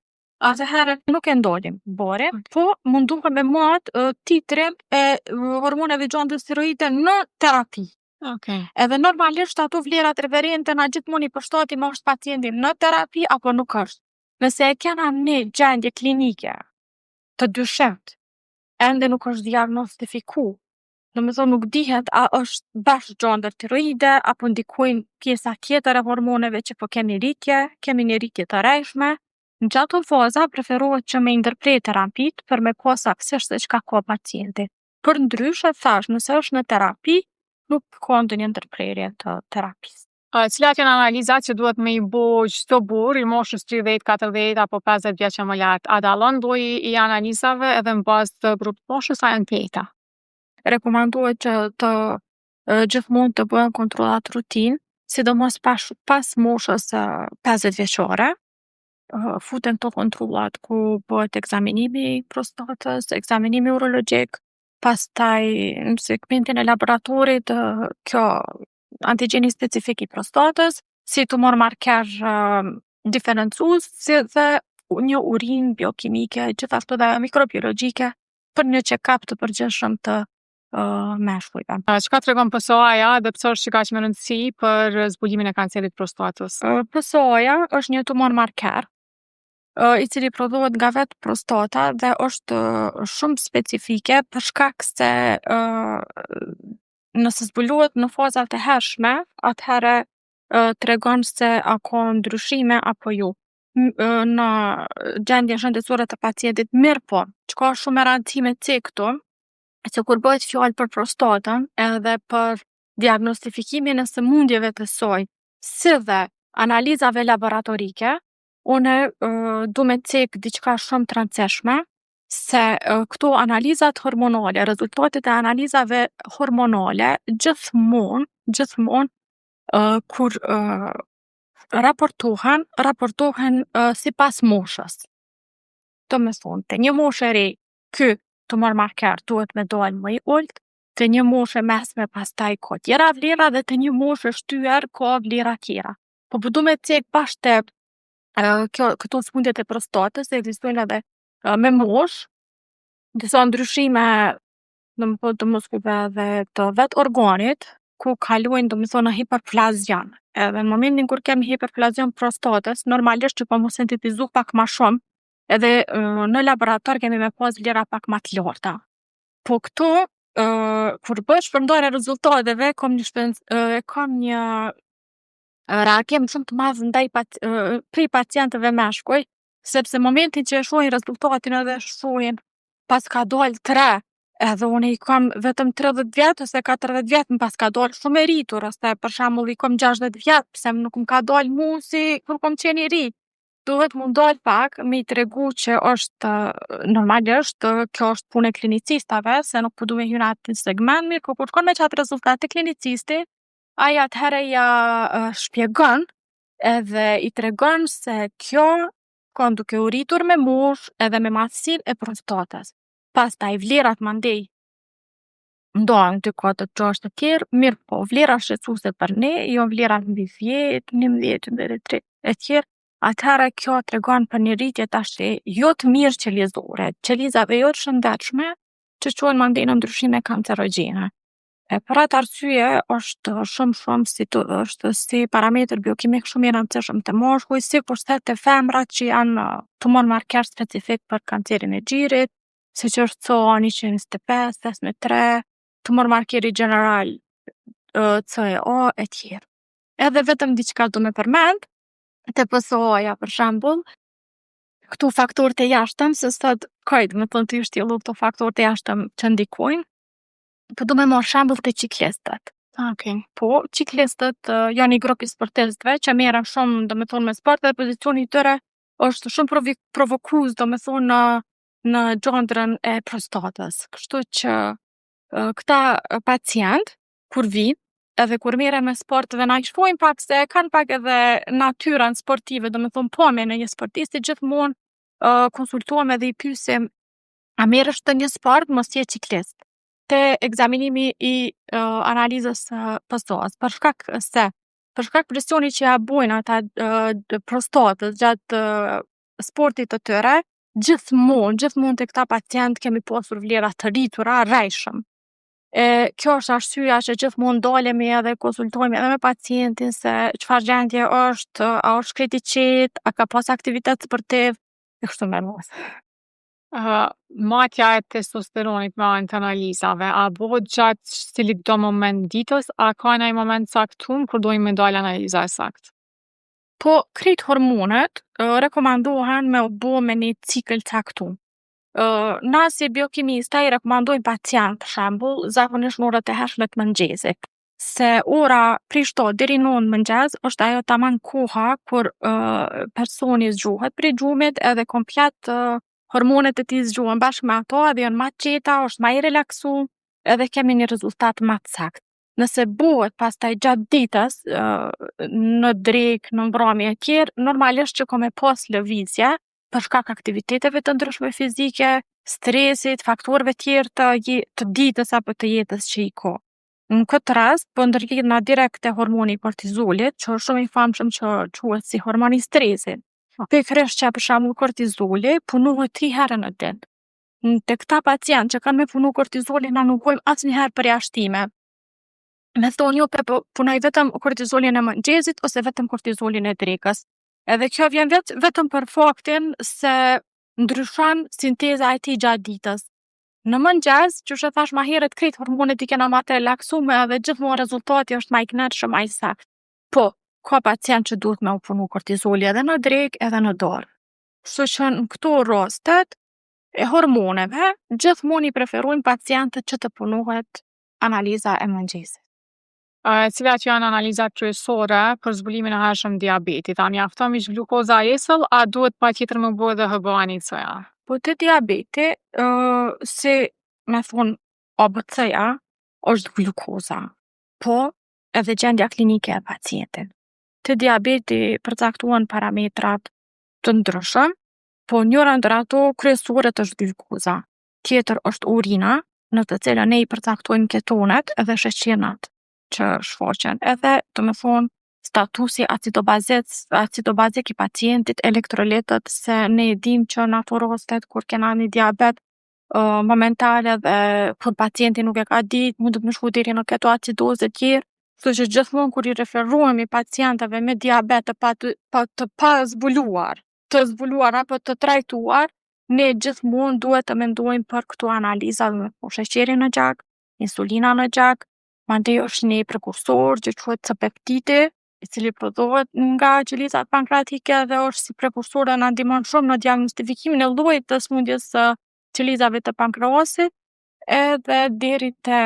atëhere nuk e ndalim barin, po mundohem me matë titrin e hormoneve gjandës tiroide në terapi. Okej. Edhe normalisht ato vlerat referente na gjithmonë i përshtatim a është pacienti në terapi apo nuk është. Nëse e kena ni gjendje klinike të dyshimtë, ende nuk është diagnostifiku, domethonë nuk dihet a është bash gjandër tiroide apo ndikojnë pjesa tjetër e hormoneve që po kemi rritje, kemi ni rritje të rrejshme. Në qato faza preferohet që me i ndërpre terapitë për me pa saksisht se çka ka pacienti. Përndryshe thash, nëse është në terapi, nuk ka ndonjë ndërprerje të terapisë. A, cilat janë analizat që duhet me i bo çdo burr i moshës 30, 40 apo 50 vjeç e më lart? A dallon lloji i analizave edhe në bazë të grup moshës a janë të njëjta? Rekomandohet që të gjithmonë të bëhen kontrollat rutinë, sidomos pash pas moshës 50 vjeçare. Futen kto kontrollat ku bohet ekzaminimi i prostatës, ekzaminimi urologjik, pastaj në segmentin e laboratorit kjo antigjeni specifik i prostatës, si tumor marker diferencues, si dhe një urinë biokimike, gjithashtu edhe ajo mikrobiologjike për një check-up të përgjithshëm të meshkujve. A, çka tregon PSA-ja dhe pse është kaq me rëndësi për zbulimin e kancerit prostatës? PSA-ja është një tumor marker i cili prodhohet nga vetë prostata dhe është shumë specifike për shkak se nëse zbulohet në fazat e hershme, atëherë tregon se a ka ndryshime apo jo në gjendjen shëndetësore të pacientit. Mirëpo, çka është shumë me randësi me cek ktu, se kur bëhet fjalë për prostatën edhe për diagnostifikimin e sëmundjeve të saj, si dhe analizave laboratorike, une du me cek diçka shumë t'randsishme, se kto analizat hormonale, rezultatet e analizave hormonale gjithmonë, gjithmonë kur raportohen, raportohen sipas moshës. Domethonë, te një moshë e re ky tumor marker duhet me dalë më i ultë, te një moshë e mesme pastaj ka tjera vlera dhe te një moshë e shtyer ka vlera tjera. Po, po du me cek bash te kjo këto smundjet e prostatës ekzistojnë edhe me moshë disa ndryshime domethonë të muskujve edhe të vetë organit ku kalojnë domethonë në hiperplazion. Edhe në momentin kur kemi hiperplazion t'prostatës, normalisht që ka mu sintetizu pak ma shumë edhe në laborator kemi me pas vlera pak ma t'larta. Po ktu kur bëhet shpërndarja e rezultateve kom një shpenz- kom një reagim shumë t'madh ndaj pac- prej pacientëve meshkuj, sepse momentin që e shohin rezultatin edhe shohin paska dalë tre, edhe unë i kom vetëm 30 vjet ose 40 vjet, m'paska dalë shumë e rritur ose për shembull i kom 60 vjet, pse nuk m'ka dalë mu si kur kom qenë i ri. Duhet mu ndal pak me i tregu që është normalisht kjo është punë e klinicistave se nuk po du me hy në atë segment, mirëpo kur shkon me qat rezultat te klinicisti, ai atëhere ja shpjegon edhe i tregon se kjo shkon duke u rritur me moshë edhe me madhsinë e prostatës. Pastaj vlerat mandej ndahen 2, 4, 6 e tjerë, mirëpo vlera shqetësuse për ne jon vlerat mbi 10, 11, 12 e 3 e tjerë, atëhere kjo tregon për një rritje tashi jo t'mirë qelizore, qelizave jo t'shëndetshme që qojnë mandej në ndryshime kancerogjene. E për atë arsye është shumë shumë si të është si parametër biokimik shumë i randsishëm te moshkujt, sikurse te femrat që janë tumor marker specifik për kancerin e gjirit, siç është CA 125, 53, tumor markeri gjeneral CEA e tjerë. Edhe vetëm diçka du me përmend, te PSA-ja për shembull, këtu faktorët e jashtëm, se sot kojt me thonë tu i shtjellu këto faktorët e jashtëm që ndikojnë, po du me marrë shembull te çiklistët. Okej. Po, çiklistët janë një grup i sportistëve që merren shumë, domethonë me sport edhe pozicioni i tyre është shumë provi- provokues, domethonë në. në gjondrën e prostatës. Kështu që këta pacient kur vijnë edhe kur merren me sport dhe na i shohim pak se kanë pak edhe natyrën sportive, do me thonë pamjen e një sportisti, gjithmonë konsultohem edhe i pyesim a merresh te një sport, mos je çiklist. Te ekzaminimi i analizës së PSA-s, për shkak se për shkak presionit që ja bojnë ata prostatës gjatë sportit të tyre, gjithmonë, gjithmonë te këta pacient kemi pasur vlera të rritura rrejshëm. E, kjo është arsyeja që gjithmonë ndalemi edhe konsultohemi edhe me pacientin se çfarë gjendje është, a është krejt i qetë, a ka pas aktivitet sportiv, e kështu me radhë. Matja e testosteronit me anë të analizave, a bohet gjatë cilit do moment ditës, a ka naj moment caktum kur dojnë me dalë analiza e saktë? Po, krejt hormonet rekomandohen me u bo me ni cikël t'caktum. Na si biokimista i rekomandojmë pacientët, për shembull, zakonisht n'orët e hershme t'mengjezit. Se ora prej 7 deri 9 n'mëngjez është ajo taman koha kur personi zgjohet prej gjumit edhe komplet hormonet e tij zgjohen bashkë me ato edhe janë ma t'qeta, osht ma i relaksum edhe kemi një rezultat ma t'sakt. Nëse bohet pastaj gjatë ditës, në drekë, në mramje e tjerë, normalisht që ka me pas lëvizje për shkak aktiviteteve të ndryshme fizike, stresit, faktorëve tjerë të je- të ditës apo të jetës që i ko. Në këtë rast po ndërlidhna direkt te hormoni i kortizolit, që osht shumë i famshëm që quhet si hormon i stresit. Pikërisht që për shembull kortizoli punohet tri here në ditë. Te këta pacient që kanë me punu kortizolin na nuk bojmë asniherë përjashtime. Me thonë jo pe po punoj vetëm kortizolin e mëngjezit ose vetëm kortizolin e drekës. Edhe kjo vjen vetëm për faktin se ndryshon sinteza e tij gjatë ditës. Në mëngjes, qysh e thash ma herët, krejt hormonet i kena ma të relaksume edhe gjithmonë rezultati është ma i knaqshëm, ma i saktë. Po, ka pacient që duhet me u punu kortizoli edhe në drekë edhe në darkë. Kështu që në këto rastet e hormoneve, gjithmonë i preferojmë pacientët që të punohet analiza e mëngjesit. Cilat janë analizat kryesore për zbulimin e hershëm diabetit? A mjafton veç glukoza esëll, a duhet patjetër me bo edhe HbA1c-ja? Po te diabeti, si me thonë ABC-ja është glukoza, po edhe gjendja klinike e pacientit. Te diabeti përcaktohen parametrat të ndryshëm, po njëra ndër ato kryesoret është glukoza. Tjetër është urina, në të cilën ne i përcaktojmë ketonet edhe sheqernat që shfaqen. Edhe, do me thonë, statusi acidobazic, acidobazik i pacientit, elektrolitët, se ne e dim që në ato rastet kur kena një diabet momental edhe kur pacienti nuk e ka ditë, mundet me shku deri në ketoacidozë e tjerë. Kshtu që gjithmonë kur i referohemi pacientëve me diabet të pa, pa të pazbuluar, të zbuluar apo të trajtuar, ne gjithmonë duhet të mendojmë për këto analiza, do me thonë sheqeri në gjak, insulina në gjak, mandej është një prekursor që quhet C-peptidi, i cili prodhohet nga qelizat pankreatike dhe është si prekursor dhe na ndihmon shumë në diagnostifikimin e llojit të sëmundjes së qelizave të pankreasit, edhe deri te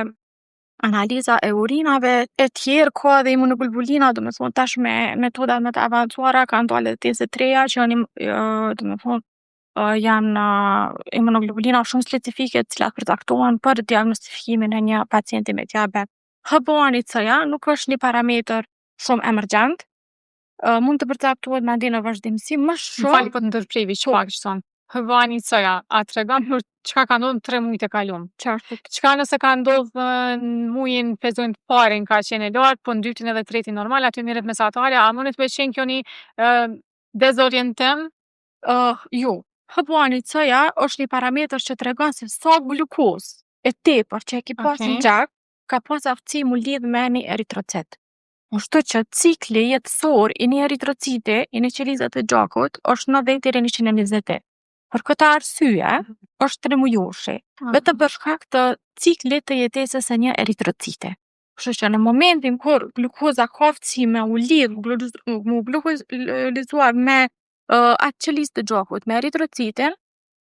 analiza e urinave e tjerë, ka edhe imunoglobulina, do me thonë tash me metodat më të avancuara kanë dalë edhe teste të reja që janë do me thonë janë imunoglobulina shumë specifike të cilat përcaktohen për diagnostifikimin e një pacienti me diabet. HbA1c-ja nuk është një parametër shumë emergjent, mund të përcaktohet mandej në vazhdimësi më Më shumë fali po të ndërprej veç Po. pak qëton. HbA1c-ja, a tregon për çka ka ndodhur në tre mujt e kalum? Qartë. Çka nëse ka ndodhë në mujin pe zojmë të parin ka qenë e lartë, po në dytin edhe tretin normal, aty merret mesatarja, a mundet me qenë kjo një dezorientim? Jo. HbA1c-ja është një parametër që tregon se sa glukozë e tepërt që e ki pas Okej. në gjak, ka pas aftësi mu lidh me një eritrocit. Kështu që cikli jetësor i një eritrociti, i një qelize të gjakut, është 90 deri në 120 ditë. Për këtë arsye, është tremujorshi, vetëm për shkak të ciklit të jetesës së një eritrociti. Kështu që në momentin kur glukoza ka aftësi me u lidh, mu glukolizuar me atë qelizë të gjakut, me eritrocitin,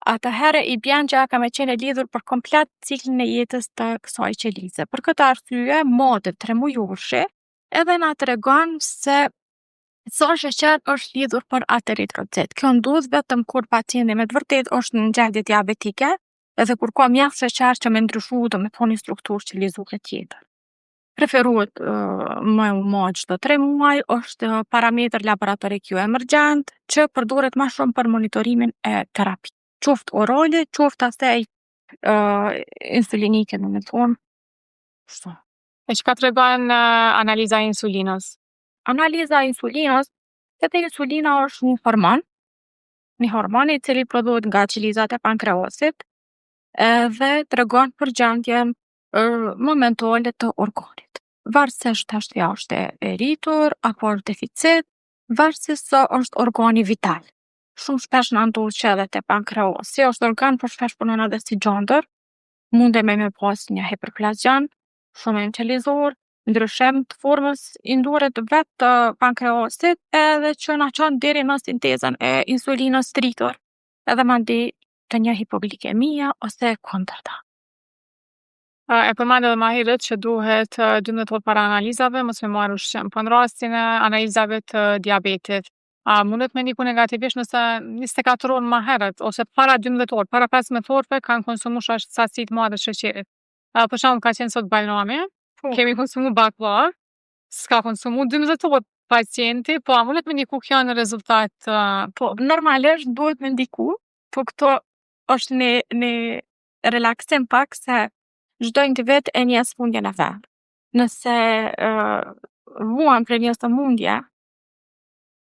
atëherë i bjen që ajo ka me qenë e lidhur për komplet ciklin e jetës të kësaj qelize. Për këtë arsye, matet tremujorshi edhe na tregon se Sa sheqer është lidhur për atë eritrocit. Kjo ndodh vetëm kur pacienti me t'vërtetë është në gjendje diabetike edhe kur ka mjaft sheqer që me ndryshu domethonë ni strukturë qelizore tjetër. Preferohet me u matë çdo 3 muaj, është parametër laboratorik jo emergjent që përdoret ma shumë për monitorimin e terapisë, qoftë orale, qoftë asaj insulinike domethonë, kshtu. E çka tregon analiza e insulinës? Analiza e insulinës, edhe insulina është një hormon, një hormon i cili prodhohet nga qelizat e pankreasit edhe tregon për gjendjen momentale të organit. Varësisht tashti a është e rritur apo është deficit, varësisht sa është organi vital. Shumë shpesh na ndodhë që edhe te pankreasi, është organ po shpesh punon edhe si gjandër, mundemi me pasë një hiperplazion, shumim qelizor, ndryshim të formës indore të vetë pankreasit edhe që na qon deri në sintezën e insulinës t'rritur edhe mandej te një hipoglikemia ose e kundërta. E përmende edhe ma herët që duhet 12 orë para analizave mos me marrë ushqim, po në rastin e analizave të diabetit, a mundet me ndiku negativisht nëse 24 orë ma herët ose para 12 orë, para 15 orëve kanë konsumu sasi të madhe të sheqerit? Për shembull ka qenë sot Bajrami, kemi konsumu bakllavë, s'ka konsumu 12 orë pacienti, po a mundet me ndiku kjo në rezultat? Po, normalisht duhet me ndiku, po këto është një relaksim pak se çdo individ e njeh smundjen e vet. Nëse vuan prej një sëmundje,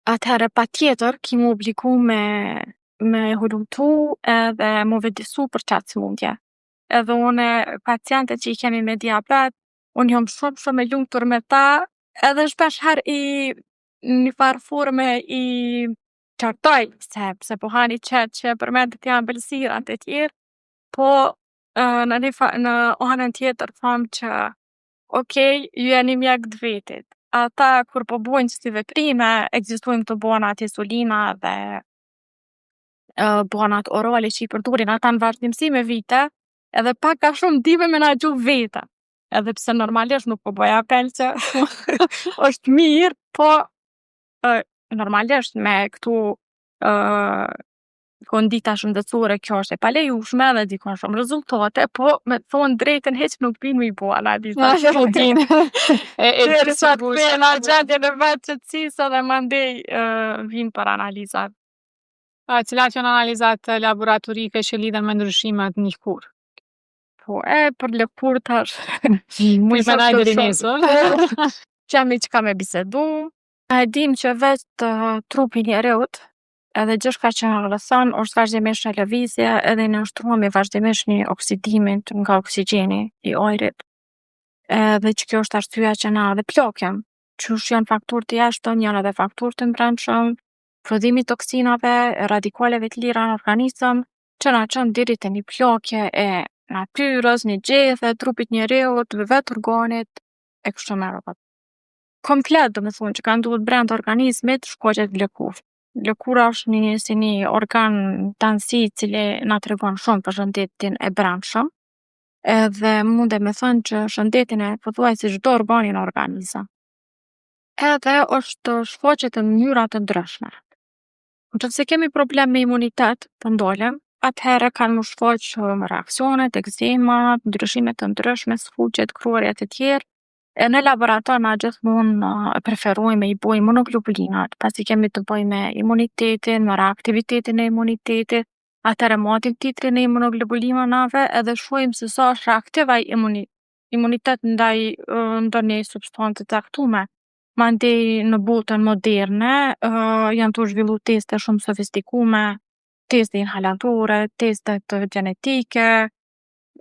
atëhere patjetër ki mu obligu me me hulumtu edhe mu vetëdisu për qatë smundje. Edhe une pacientët që i kemi me diabet, unë jom shumë shumë e lumtur me ta edhe shpeshherë i n'nifar forme i qortoj se pse po hani qaq, që e përmende ti ambëlsirat e tjerë, po në nifa- në anën tjetër tham që okej, ju jeni mjek t'vetit. Ata kur po bojnë qisi veprime, ekzistojnë kto barnat insulina dhe barnat orale që i përdorin ata n'vazhdimsi me vite edhe pak a shumë din me menaxhu veten. Edhe pse normalisht nuk po boj apel që është mirë, po normalisht me kto kondita shëndetsore kjo është e palejushme edhe ndikon shumë n'rezultate, po me thonë t'drejtën hiq nuk din me i bo analizat. Po din. E, e Derisa t'kthehen në gjendjen e vet t'qetsisë edhe mandej vijnë për analizat. A, cilat janë analizat laboratorike që lidhen me ndryshimet në lëkurë? Po, e për lëkurë tash Muj me nejt deri nesër. Kemi çka me bisedu. E dim që vetë trupi i njeriut edhe gjithçka që na rrethon osht vazhdimisht në lëvizje edhe i nënshtrohemi vazhdimisht një oksidimit nga oksigjeni i ajrit. Edhe që kjo është arsyeja që na edhe plakem. Qysh janë faktorë të jashtëm, janë edhe faktorë të mbrendshëm, prodhimi i toksinave, radikaleve t'lira n'organizëm që na qon deri te ni plakje e natyrës, një gjethe, trupit t'njeriut, vetë organit e kshtu me radhë. Komplet domethonë që ka ndodhë brenda organizmit shfaqet n'lëkurë. Lëkura është ni si ni organ n'tansi i cili na tregon shumë për shëndetin e brendshëm edhe mundem me thonë që shëndetin e pothuajse çdo organi n'organizëm. Edhe është shfaqet në mënyra të ndryshme. N'qoftë se kemi problem me imunitet, po ndalem, atëhere kanë mu shfaq reakcionet, ekzemat, ndryshime të ndryshme, skuqjet, kruarjet e tjerë. E në laborator na gjithmonë preferojmë me i bo imunoglobulinat, pasi kemi të bojmë me imunitetin, me reaktivitetin e imunitetit, atëhere matim titrin e imunoglobulinave edhe shohim se sa është reaktiv ai imuni- imunitet ndaj ndonji substance t'caktume. Mandej në botën moderne janë tu u zhvillu teste shumë t'sofistikume, teste inhalatore, teste të gjenetike,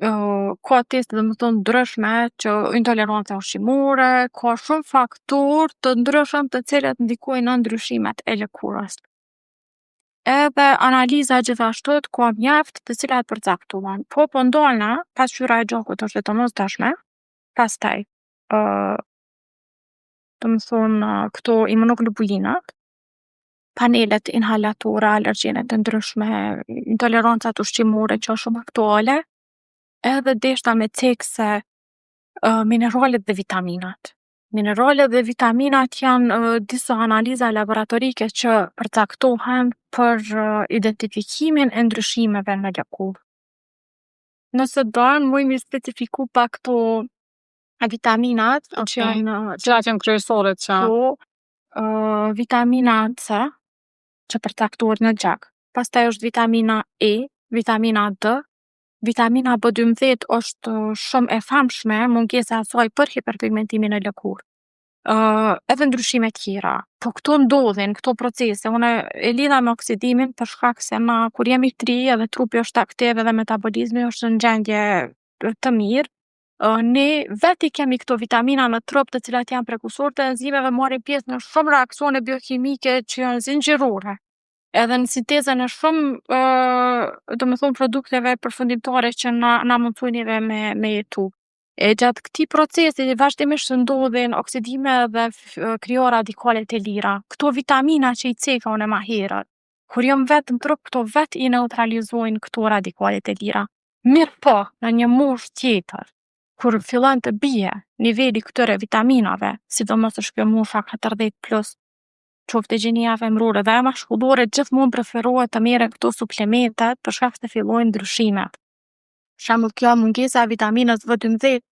ka teste domethonë t'ndryshme që intoleranca ushqimore, ka shumë faktorë të ndryshëm të cilët ndikojnë në ndryshimet e lëkurës. Edhe analiza gjithashtu ka mjaft të cilat përcaktohen, po po ndalna, pasqyra e gjakut është e domosdoshme, pastaj domethonë kto imunoglobulinat, panelet inhalatore, alergjenet e ndryshme, intolerancat ushqimore që osht shumë aktuale, edhe deshta me cekë se mineralet dhe vitaminat. Mineralet dhe vitaminat janë disa analiza laboratorike që përcaktohen për identifikimin e ndryshimeve në lëkurë. Nëse don, muj mi specifiku pak kto vitaminat që janë Cilat janë kryesoret që? Po, vitamina C, që përcaktohet në gjak. Pastaj osht vitamina E, vitamina D, vitamina B 12 osht shumë e famshme mungesa e saj për hiperpigmentimin në lëkurë. Edhe ndryshime tjera. Po kto ndodhin, kto procese, une e lidha me oksidimin për shkak se na kur jemi t'ri edhe trupi osht aktiv edhe metabolizmi osht n'gjendje të mirë, ne vet i kemi kto vitamina në trup të cilat janë prekursorë të enzimeve, marrin pjesë në shumë reaksione biokimike që janë zinxhirore. Edhe në sintezën e shumë domethonë produkteve përfundimtare që na na mundsojnë neve me me jetu. E gjatë këtij procesi vazhdimisht ndodhin oksidime edhe krijohen radikale të lira. Kto vitamina që i ceka une ma herët, kur jon vet n'trup, kto vet i neutralizojnë kto radikale të lira. Mirëpo, në një moshë tjetër, kur fillon të bie niveli i ktyre vitaminave, sidomos është kjo mosha 40 plus, qoftë e gjinia femrore dhe ajo mashkullore, gjithmonë preferohet të merren kto suplementet për shkak se fillojnë ndryshimet. Për shembull kjo mungesa e vitaminës B 12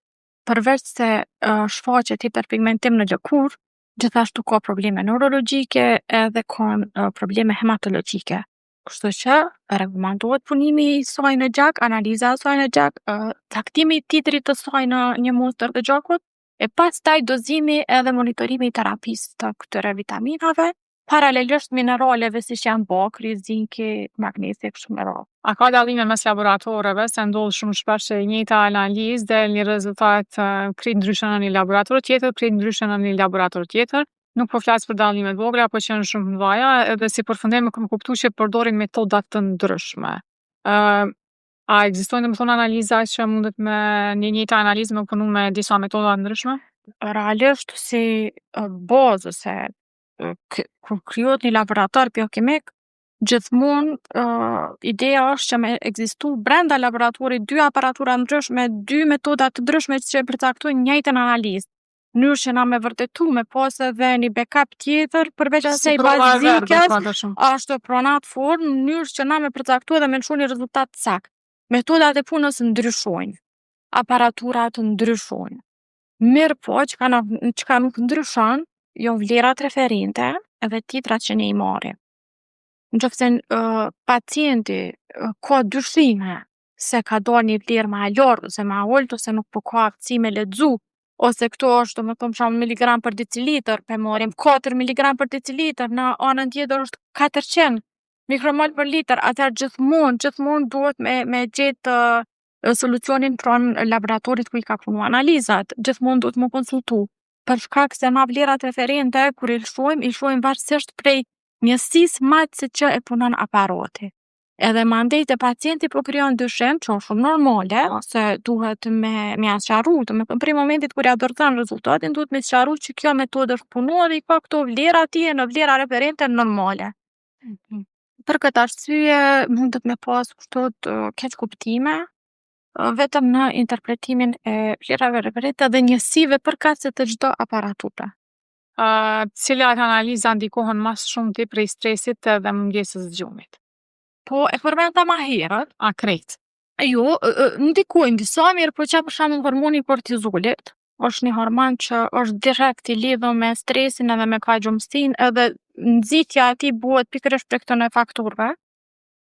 përveç se shfaqet hiperpigmentim në lëkurë, gjithashtu ka probleme neurologjike edhe ka probleme hematologjike. Kështu që rekomandohet punimi i saj në gjak, analiza e saj në gjak, caktimi i titrit të saj në një mostër të gjakut, e pastaj dozimi edhe monitorimi i terapisë të këtyre vitaminave, paralelisht mineraleve siç janë bakri, zinki, magnezi e kështu me radhë. A ka dallime mes laboratoreve, se ndodh shumë shpesh që e njëjta analizë del një rezultat krejt ndryshe në një laborator tjetër, krejt ndryshe në një laborator tjetër. Nuk po flas për dallime të vogla, po që janë shumë të mëdha, edhe si përfundim e kam kuptu që përdorin metoda të ndryshme. A ekzistojnë domethonë analiza që mundet me një njëjta analizë me punu me disa metoda të ndryshme? Realisht si bazë ose kur krijohet një laborator biokimik, gjithmonë ideja është që me ekzistu brenda laboratorit dy aparatura t'ndryshme, dy metoda të ndryshme që e përcaktojnë njejtën analizë. N'mënyrë që na me vërtetu, me pas edhe ni backup tjetër përveç Si asaj prova e verbër, bazikes, pak a shumë. Ashtu, pra në atë formë, n'mënyrë që na me përcaktu edhe me lshu ni rezultat t'sakt. Metodat e punës ndryshojnë, aparaturat ndryshojnë, mirëpo çka na- çka nuk ndryshon jon vlerat referente edhe titrat që ne i marrim. N'qoftë se pacienti ka dyshime se ka dalë ni vlerë ma e lartë ose ma e ultë ose nuk po ka aftsi me lexu ose ktu osht domethon për shembull miligram për decilitër, pe marrim 4 miligram për decilitër, në anën tjetër osht 400 mikromol për litër, atëherë gjithmonë, gjithmonë duhet me me gjetë solucionin pranë laboratorit ku i ka punu analizat. Gjithmonë duhet mu konsultu. Për shkak se na vlerat referente kur i lshojmë, i lshojmë varësisht prej njësisë matëse që e punon aparati. Edhe mandej te pacienti po krijon dyshim, që osht shumë normale, se duhet me me ja sqaru, domethënë prej momentit kur ja dorëzon rezultatin duhet me sqaru që kjo metodë është punu edhe i ka kto vlera, ti je në vlera referente normale. Për këtë arsye mundet me pasë kshtu keqkuptime vetëm në interpretimin e vlerave referente dhe njësive përkatëse të çdo aparature. Cilat analiza ndikohen ma s'shumti prej stresit edhe mungesës së gjumit? Po, e përmenda ma herët. A krejt? Jo, ndikojnë disa, mirëpo qe për shembull hormoni i kortizolit osht ni hormon që osht direkt i lidhun me stresin edhe me pagjumsinë edhe nxitja e tij bohet pikërisht prej ktyne faktorve.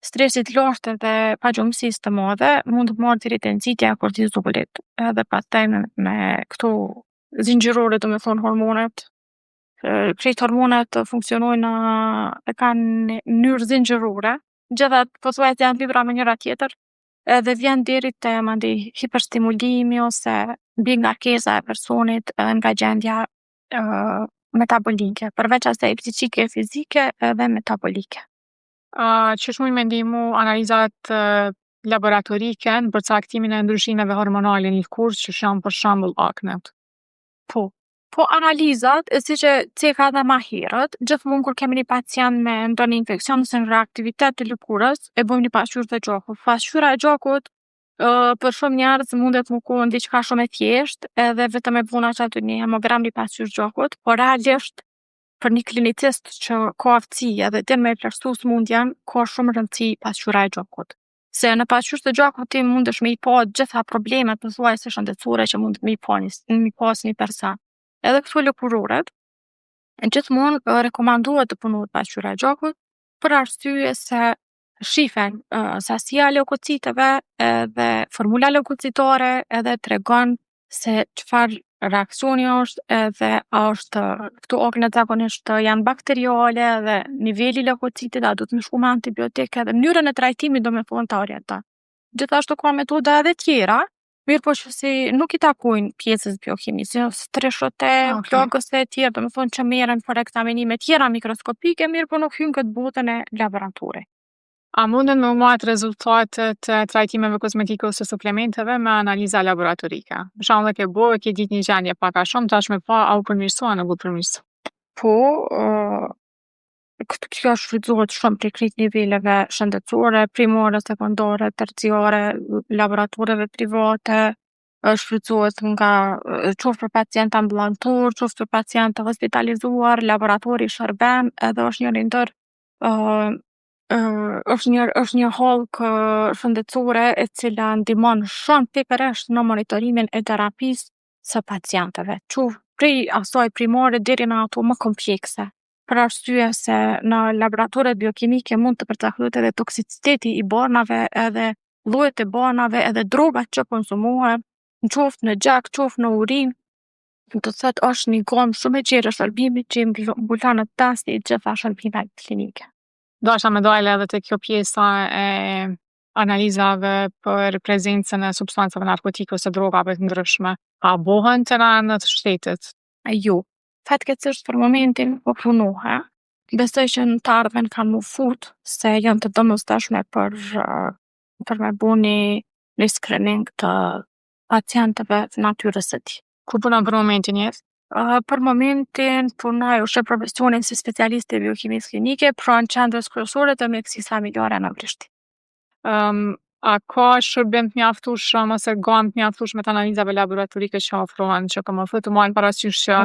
Stresit t'lartë edhe pagjumsisë të madhe mundet me ardhë deri te nxitja e kortizolit edhe pastaj me me kto zinxhirore domethonë hormonet. Krejt hormonet funksionojnë e kanë ni mnyrë zinxhirore, gjitha pothuajse janë t'lidhura me njëra tjetër edhe vjen deri te mandej hiperstimulimi ose mbingarkesa e personit edhe nga gjendja metabolike, përveç asaj psikike e fizike edhe metabolike. Qysh mujnë me ndihmu analizat laboratorike në përcaktimin e ndryshimeve hormonale n'lkurë, qysh janë për shembull aknet? Po. Po analizat, e siç e ceka edhe ma herët, gjithmonë kur kemi ni pacient me ndoni infekcion ose në reaktivitet të lëkurës, e bojmë ni pasqyrë të gjakut. Pasqyra e gjakut. Për shumë njerz mundet mu kon diçka shumë e thjeshtë edhe vetëm me bo na qaty ni hemogram, ni pasqyrë t'gjakut, po realisht për ni klinicist që ka aftsi edhe din me e vlersu smundjen, ka shumë rëndsi pasqyra e gjakut. Se në pasqyrë të gjakut ti mundesh me i pa t'gjitha problemet pothuajse shëndetsore që mundet me i pa me i pasë ni person. Edhe kto lëkuroret, gjithmonë rekomandohet të punohet pasqyra e gjakut për arsye se shifen sasia e leukociteve edhe formula leukocitare edhe tregon se çfarë reaksioni osht edhe a është, kto aknet zakonisht janë bakteriale edhe niveli i leukocitit a duhet me shku me antibiotik edhe mnyrën e trajtimit domethon ta orienton. Gjithashtu ka metoda edhe tjera, mirëpo që si nuk i takojnë pjesës t'biokimisë, si 3SHT, plagës e tjerë, domethon që merren për ekzaminime tjera mikroskopike, mirëpo nuk hyjnë n'këtë botën e laboratorit. A munden me u matë rezultatet e trajtimeve kozmetike ose suplementeve me analiza laboratorike? Për shembull e ke bo, e ke ditë një gjendje pak a shumë, tash me pa a u përmirsu a nuk u përmirsu. Po, kjo shfrytzohet shumë prej krejt niveleve shëndetsore, primare, sekondare, terciare, laboratoreve private, shfrytzohet nga qoftë për pacientë ambulantor, qoftë për pacientë të hospitalizuar, laboratori shërben edhe osht njoni ndër është një është një hallkë shëndetsore e cila ndihmon shumë pikërisht në monitorimin e terapisë së pacientëve, qoftë prej asaj primare deri në ato më komplekse. Për arsye se në laboratoret biokimike mund të përcaktohet edhe toksiciteti i barnave edhe llojet e barnave edhe drogat që konsumohen qoftë në gjak, qoftë në urinë, do të thotë osht ni gamë shumë e gjerë e shërbimit që i mbulon tashti gjitha shërbimet klinike. Dashta me dalë edhe te kjo pjesa e analizave për prezencën e substancave narkotike ose drogave të ndryshme. A bohen te na në të shtetit? Jo, fatkeqsisht për momentin po punohet. Besoj që në t'ardhmen kanë mu fut se janë të domosdoshme për për me bo ni ni skrining të pacientëve të natyrës së tillë. Ku punon për momentin je? Për momentin punoj, ushtroj profesionin si specialiste e biokimisë klinike pranë qendrës kryesore të mjekësisë familjare në Prishtinë. A ka shërbim të mjaftueshëm ose gamë të mjaftueshme të analizave laboratorike që ofrohen në QKMF, tu marrë parasysh që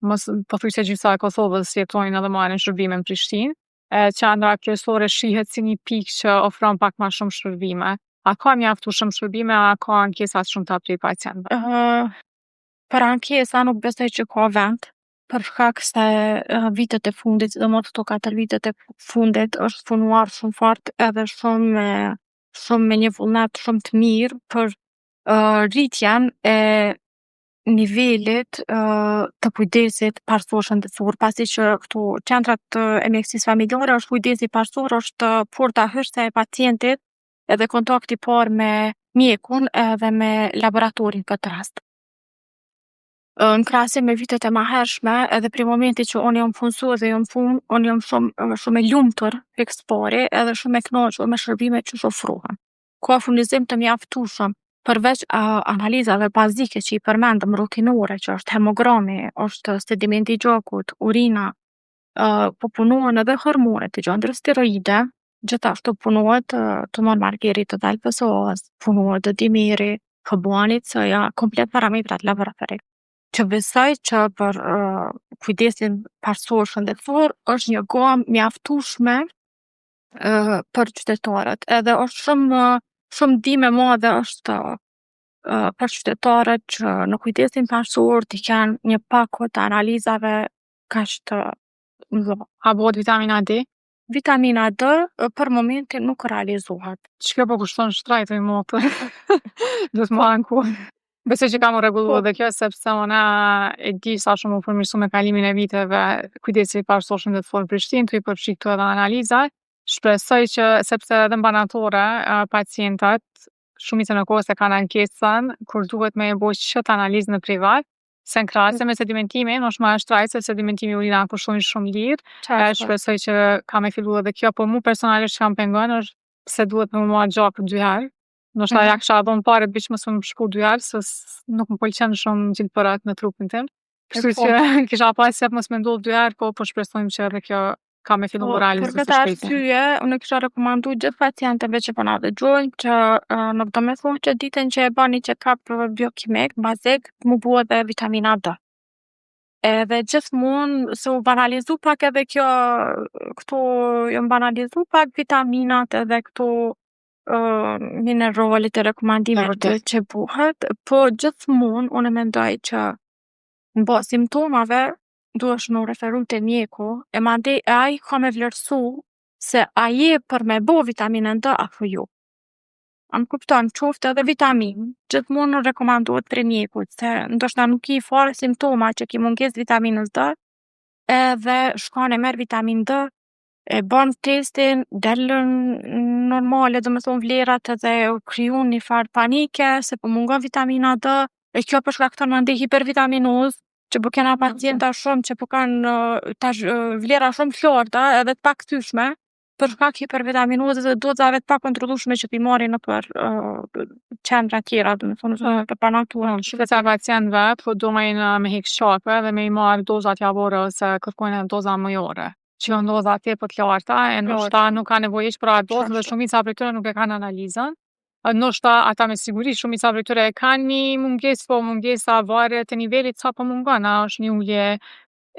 mos pothuajse gjysa e Kosovës jetojnë edhe marrin shërbime në Prishtinë. E qendra kryesore shihet si një pikë që ofron pak ma shumë shërbime. A ka mjaftueshëm shërbime, a ka ankesa të shumta prej pacientëve? Për ankesa nuk besoj që ka vend, për shkak se vitet e fundit, sidomos kto katër vitet e fundit është punuar shumë fort edhe shumë me shumë me një vullnet shumë t'mirë për rritjen e nivelit të kujdesit parësor shëndetsor, pasi që kto qendrat e mjekësisë familjare është kujdesi parësor, është porta hyrëse e pacientit edhe kontakti i parë me mjekun edhe me laboratorin n'këtë rast. Në krahasim me vitet e mahershme edhe prej momentit që unë jom punsu edhe jom n'punë, unë jom shumë shumë e lumtur pikë s'pari edhe shumë e knaqun me shërbimet qysh ofrohen. Ka furnizim të mjaftushëm përveç analizave bazike që i përmendëm rutinore që është hemogrami, është sedimenti i gjakut, urina, po punohen edhe hormonet e gjëndrës tiroide, gjithashtu punohet tumor markeri i total PSA-së, punohet edhe dimeri, HbA1c-ja, komplet parametrat laboratorik. Që besoj që për kujdesin parësor shëndetsor është një gamë mjaftushme për qytetarët edhe është shumë shumë ndihmë e madhe është për qytetarët që në kujdesin parësor t'i kenë një pako të analizave kaq të mdha. A bohet vitamina D? Vitamina D për momentin nuk realizohet. Qikjo po kushton shtrejt oj motër. Duhet mu anku. Besoj që ka mu rregullu edhe kjo sepse ona e di sa shumë u përmirësu me kalimin e viteve kujdesi parësor shëndetësor në Prishtinë, tu i përfshi këtu edhe analizat. Shpresoj që sepse edhe në barnatore pacientat shumicën e kohës e kanë ankesën kur duhet me e bo qët analizë në privat, se në krahasim me sedimentimin është ma e shtrejtë se sedimentimi urina kushtojnë shumë lirë. E shpresoj që ka me fillu edhe kjo, po mu personalisht çka më pengon është pse duhet me mu marrë gjaku dy herë. Ndoshta ja kisha dhon pare biq mos me më shku dy herë, se nuk më pëlqen shumë gjilpërat në trupin tim. Kështu që kisha pas qef mos me ndodh dy herë, po po shpresojmë që edhe kjo ka me fillu Po, me realizu për së këtë shpejti. arsye, unë kisha rekomandu gjithë pacientëve që po na dëgjojnë që uh, nuk do me thonë që ditën që e bani check-up biokimik, bazik, mu bu edhe vitamina D. Edhe gjithmonë se u banalizu pak edhe kjo, këto janë banalizu pak vitaminat edhe këto uh, mineralet e rekomandimet vërtet. që bohet, po gjithmonë unë mendoj që në bazë simptomave duhesh me u referu te mjeku, e mandej ai ka me vlerësu se a je për me bo vitaminën D apo jo. A më kupton, qoftë edhe vitaminë, gjithmonë rekomandohet prej mjekut, se ndoshta nuk ki fare simptoma që ki mungesë vitaminës D, edhe shkon e merr vitaminë D, e bon testin, del normale, do me thonë vlerat edhe u kriju një farë panike se po mungon vitamina D, e kjo po shkakton mandej hipervitaminozë, që po kena pacienta shumë që po kanë tash vlera shumë të larta edhe të pakthyeshme për shkak hipervitaminozës dhe dozave të pakontrollueshme që pi marrin nëpër uh, qendra tjera, do me thonë ose nëpër barnatore. Shumica e pacientëve po dojnë me hek qafe dhe me i marrë dozat javore ose kërkojnë edhe doza mujore, që janë doza tepër të larta e ndoshta nuk ka nevojë hiç për atë dozë dhe shumica prej tyre nuk e kanë analizën. Ndoshta ata me siguri shumica prej tyre e kanë një mungesë, po mungesa varet e nivelit sa po mungon, a është një ulje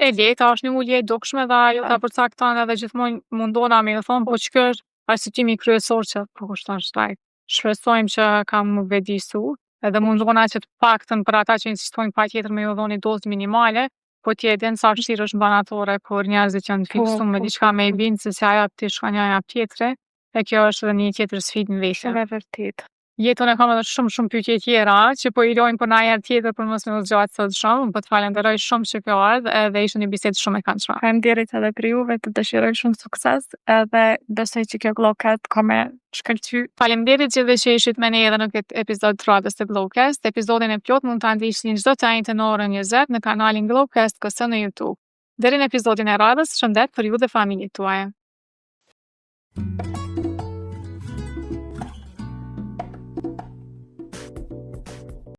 e lehtë, a është një ulje e dukshme dhe ajo ta përcakton edhe gjithmonë mundona me ju thonë, po që kjo është arsyetimi kryesor që po kushton shtrejt. Shpresojmë që kam mu vedisu, edhe mundona që të paktën për ata që insistojnë patjetër me ju dhonë një dozë minimale, po ti e din sa vështirë është në barnatore kur njerëzit janë Po, fiksu me po, diçka po, me i po. bind se s'ja jap ti shkon ja jap tjetri, e kjo është edhe një tjetër sfidë në vete. Shumë e vërtetë. Jetë unë e kam edhe shumë shumë pyetje tjera që po i lojmë për ndonjëherë tjetër për mos me u zgjatë sot shumë. Unë po të falenderoj shumë që ke ardhë edhe ishte një bisedë shumë e këndshme. Faleminderit edhe për juve, të dëshiroj shumë sukses edhe besoj që kjo Glowcast ka me shkëlqy. Faleminderit gjithëve që ishit me ne edhe në këtë epizod të radhës të Glowcast. Epizodin e plot mund ta ndiqni çdo të enjte në orën 20 në kanalin Glowcast KS në YouTube. Deri në epizodin e radhës, shëndet për ju dhe familjet tuaja.